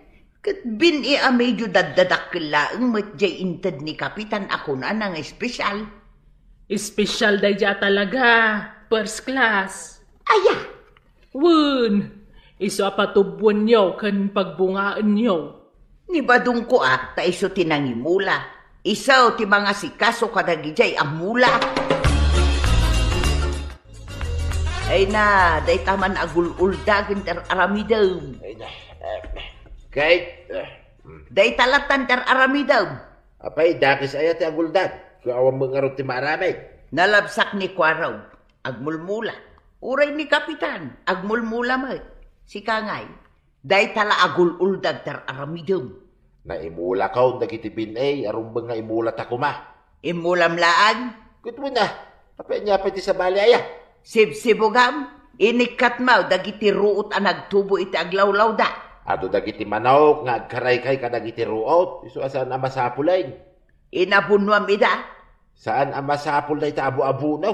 Ket bin-i a medyo daddadakkel laeng met diay inted ni Kapitan a kunana nga espesyal. Espesyal daydiay a talaga, first class. Aya? Wen, isu a patubboenyo ken pagbungaenyo. Ni Badongko a, ta isu ti nangimula. Isu ti mangasikaso kadagidiay a mula. Ay na, dayta man agul-uldagen ti ar-aramidem. Ay na, eh, Kate, eh, Dayta lattan ti ar-aramidem. Apay, dakes aya ti aguldag? Ket awan met ngarud ti maaramid. Nalabsak ni Kuarog, agmulmula. Uray ni Kapitan, agmulmula met. Sika ngay, dayta la agul-uldag ti ar-aramidem. Naimulakon dagiti bin-i a rumbeng nga imulata koma. Immulam laeng? Ket wen a, apay, ania pay ti sabali aya? Sibsibugam, inikkatmo dagiti ruot a nagtubo iti aglawlawda. Adu dagiti manok nga agkaraykay kadagiti ruot, isu a saan a masapulen. Inabunuam ida? Saan a masapul dayta abu-abuno.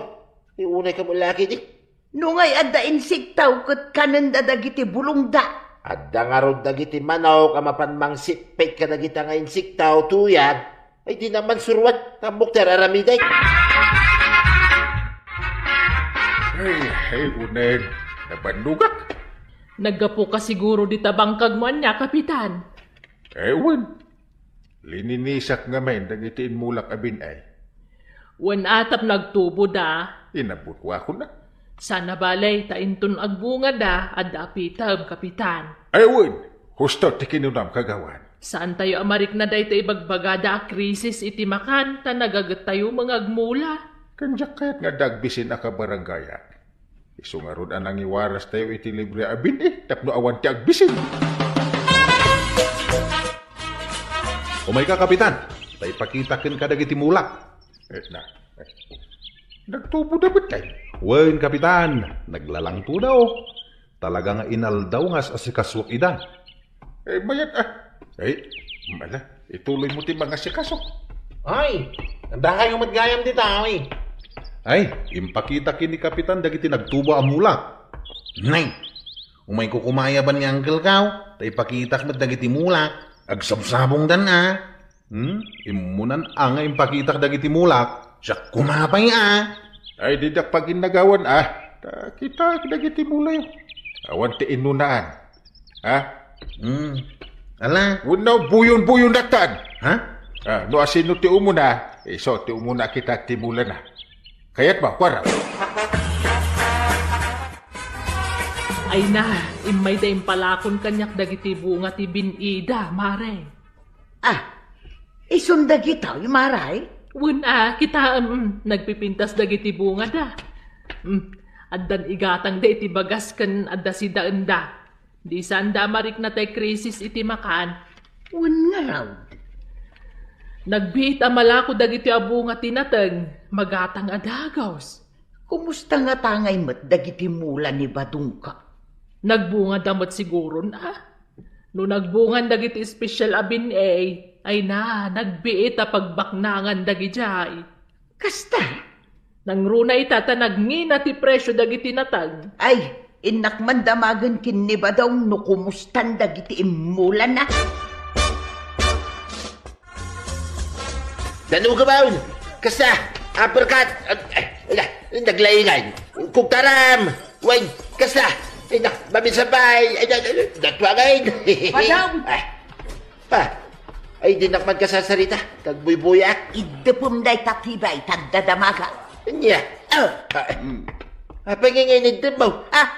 Ti unay kamo laki di. No ngay adda insekto ket kanenda dagiti bulongda. Adda ngarud dagiti manok a mapan mangsippit kadagita nga insekto, tuyag, ay dinak man suruan, ta ammok ti ar-aramidek. Ay, ay, unen, nabannogak. Naggapuka siguro dita bangkagmo ania, Kapitan? Eh, wen. Lininisak ngamin dagiti immulak a bin-i. Wen a, tapno agtuboda. Inabunnuakon a. Saan a bale, ta inton agbungada, adda apitem, Kapitan. Ay, wen, husto ti kinunam, Kagawad. Saantayo a marikna dayta ibagbagada a krisis iti makan, ta nagagettayo nga agmula. Ken diak kayat nga adda agbisin a kabarangayak. Isu ngarud a nangiwarastayo iti libre a bin-i tapno awan ti agbisin. Umayka, Kapitan, ta ipakitaken kadagiti mulak. Eh, na. Nagtuboda metten? Wen, Kapitan, naglalangtoda, o. Talaga nga inaldaw nga as-asikasuak ida. Eh, mayat, a. Ay, mala, ituloymo ti mangasikaso. Ay, Dakayo met gayam dita, awi. Ay, impakitak ken ni Kapitan dagiti nagtubo a mulak. Nay, umayko kumayaban ni Uncle Kao, ta ipakitak met dagiti mulak. Agsabsabongdan a. Hmm? Immunan a nga impakitak dagiti mulak. Siak kumapay a. Ay, didak paginnagawan a. Ta kitak dagiti mulayo. Awan ti innunaan. Ha? Hmm. Ala? Wenno buyon-buyon daktan. Ha? Ah, no asino ti umuna, isu ti umuna a kitak ti mulana. Kayatmo, kuara. Ay na, immayda impalakon kaniak dagiti bunga ti bin-ida, Mare. Ah, isun dagitoy, Mare? Wen a, kitaem, mm, nagpipintas dagiti bungada. Mm, addan igatangda iti bagas ken adda sidaenda. Di saanda a marikna tay krisis iti makan. Wen ngarud. Nagbiit a malako dagiti a bunga ti nateng, magatang a dagus. Kumusta ngata ngay met dagiti mula ni Badongka? Nagbungada met siguron a. No nagbungan dagiti special a bin-ey, ay na, nagbiit a pagbaknangan dagidiay. Kasta? Nangruna ita ta nagngina ti presyo dagiti nateng. Ay, innak man damagen ken ni Badong no kumustan dagiti immulana. Danuga baon! Kasta! Uppercut! Ay, ay, ay, naglaingan! Kugtaram! Wen, kasta! Ay, na, mamisapay! Ay, ay, ay, natuangan! Badong! Ah, ah, ay, dinak man kasasarita. Kagbuybuyak. Iddepem dayta tibay, ta adda damaga. Ania? Ah. Ah, hmm. Apay nga nga iniddep mo? Ah,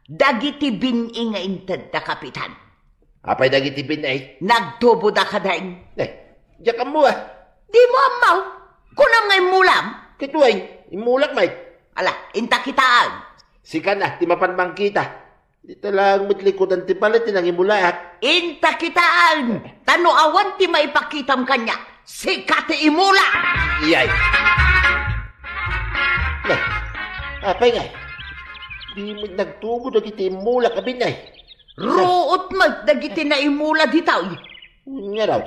dagiti bin-i nga inted da Kapitan. Apay dagiti bin-ey? Nagtubo da kadaen. Eh, diak ammo a. Dimo ammo? Kunam nga immulam? Ket wen, immulak met. Ala, inta kitaen. Sika na ti mapan mangkita. Dita laeng met likudan ti balay ti nangimulaak. Inta kitaen. Ta no awan ti maipakitam kaniak, sika ti imula. Iyay. Nay, apay ngay? Di met nagtubo dagiti immulak a bin-ey. Ruot met dagiti naimula ditoy. Ngarud,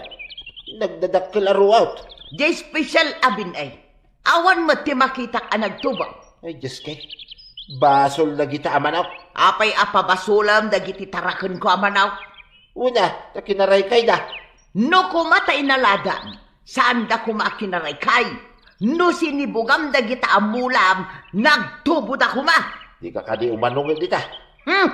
nagdadakkel a ruot. Di special a bin-ey. Awan met ti makitak a nagtubo. Ay, Diyos kay. Basol dagita a manok. Apay a pabasolem dagiti tarakenko a manok? Una, ta kinaraykayda. No koma ta inaladan, saanda koma a kinaraykay. No sinibugam dagita a mulam, nagtuboda koma. Dika kadi umano nga dita. Hmm.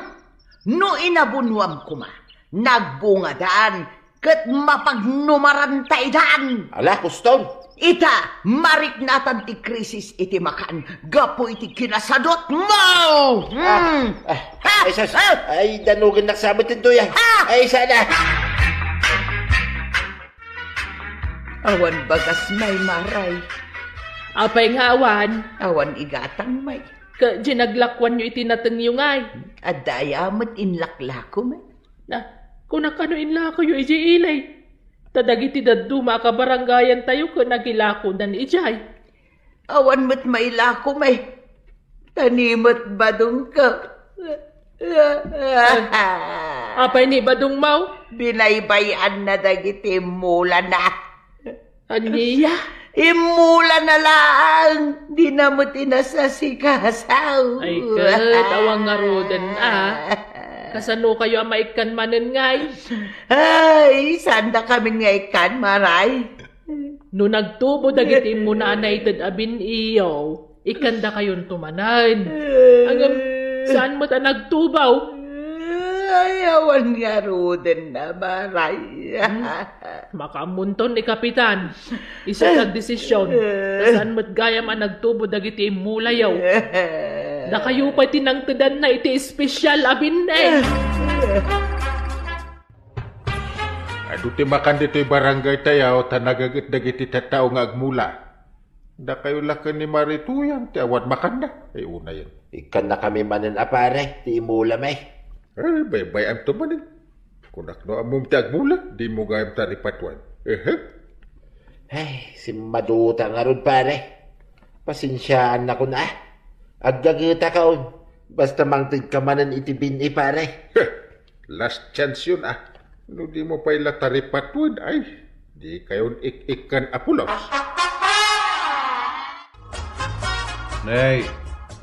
No inabunuam koma, nagbungadan, ket mapagnumarantaydan. Ala, kuston. Ita, mariknatan ti krisis iti makan gapu iti kinasadutmo. Ah, hmm. Ah, ha? Ay, sus. Ah! Ay, danugennak sa met intoy, ah. Ha? Ay, sana. Awan bagas may, Maray. Apay nga awan? Awan igatang may. Ket di naglakuanyo iti natengyo ngay? Adda aya met inlaklako may. Na, kuna kano inlakoyo idiay ili? Ta dagiti dadduma a kabarangayantayo ket nagilakodan idiay. Awan met mailako may. Ta ni met badongko. Apay ni badongmo? Binaybay-anna dagiti mulana. Ania? Immulana laeng, dina met inasasikaso. Ay, ket, awan ngaruden, a. Kasano kayo a maikkan manen ngay? Ay, saan da kami nga ikkan, Maray? No nagtubo dagiti immuna a naited a bin-iyo, ikkandakayonto manen. Ngem, saan met a nagtubo? Ay, awan ngaruden a, Maray. Hmm? Makaammonton ni Kapitan. Isu ti agdesisyon. Ta saan met gayam a nagtubo dagiti immulayo. Dakayo pay ti nangtedanna iti espesyal a bin-ey. Adu ti makan ditoy barangay tayo ta nagaget dagiti tattao nga agmula. Dakayo la ken ni Marituyan ti awan makanna. Ay, unayen. Ikkannakami manen a pare, ti imula, may. Ay, baybay-anto manen. Kunak no ammom ti agmula, dimo gayam taripatuan. Ehe. Ay, simmaduta ngarud, pare. Pasensiaannakon a. Aggagetakon. Basta mangtedka manen iti bin-i, pare. Heh, last chance yon a. No dimo pay la taripatuan, ay, dikayon ik-ikkan a pulos. Ay,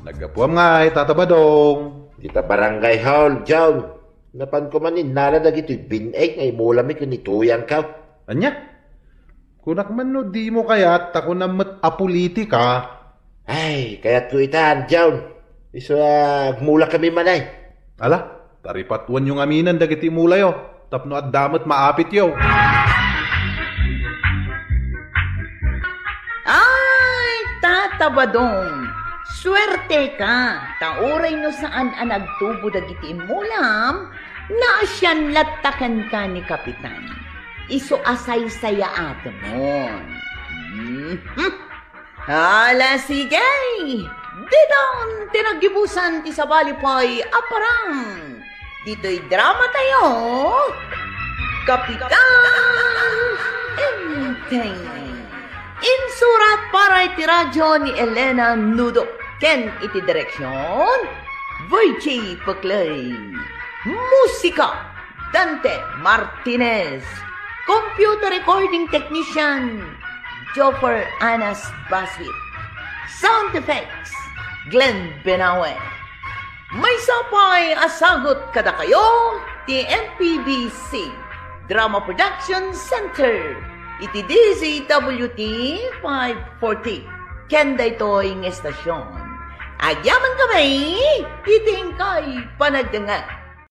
naggapuam ngay, Tata Badong. Dita barangay hall, John. Napanko man innala dagitoy bin-eg nga imulami ken ni Tuyangko. Ania? Kunak man no dimo kayat, ta kunam met a politika. Ay, kayatko itan, John. Isu a agmulakami man ay. Ala, taripatuanyo ngamin dagiti imulayo, tapno adda met maapityo. Ay, Tata Badong, suerteka, ta uray no saan a nagtubo dagiti immulam, naasian latta kenka ni Kapitan. Isu a saysayaatemon. Mhm. Ala, sige! Didon ti naggibusan ti sabali pay a parang. Ditoy drama tayo, Kapitan Enteng. Insurat para iti radyo ni Elena Nudo ken iti direksyon, Virgie Peclay. Musika, Dante Martinez. Computer recording technician, Joffer Anas Basit. Sound effects, Glenn Benawe. Maysa pay a sagut kadakayo ti M P B C Drama Production Center iti D Z W T five forty. Ken daytoy nga estasyon, agyaman kami iti inkay panagdengngeg.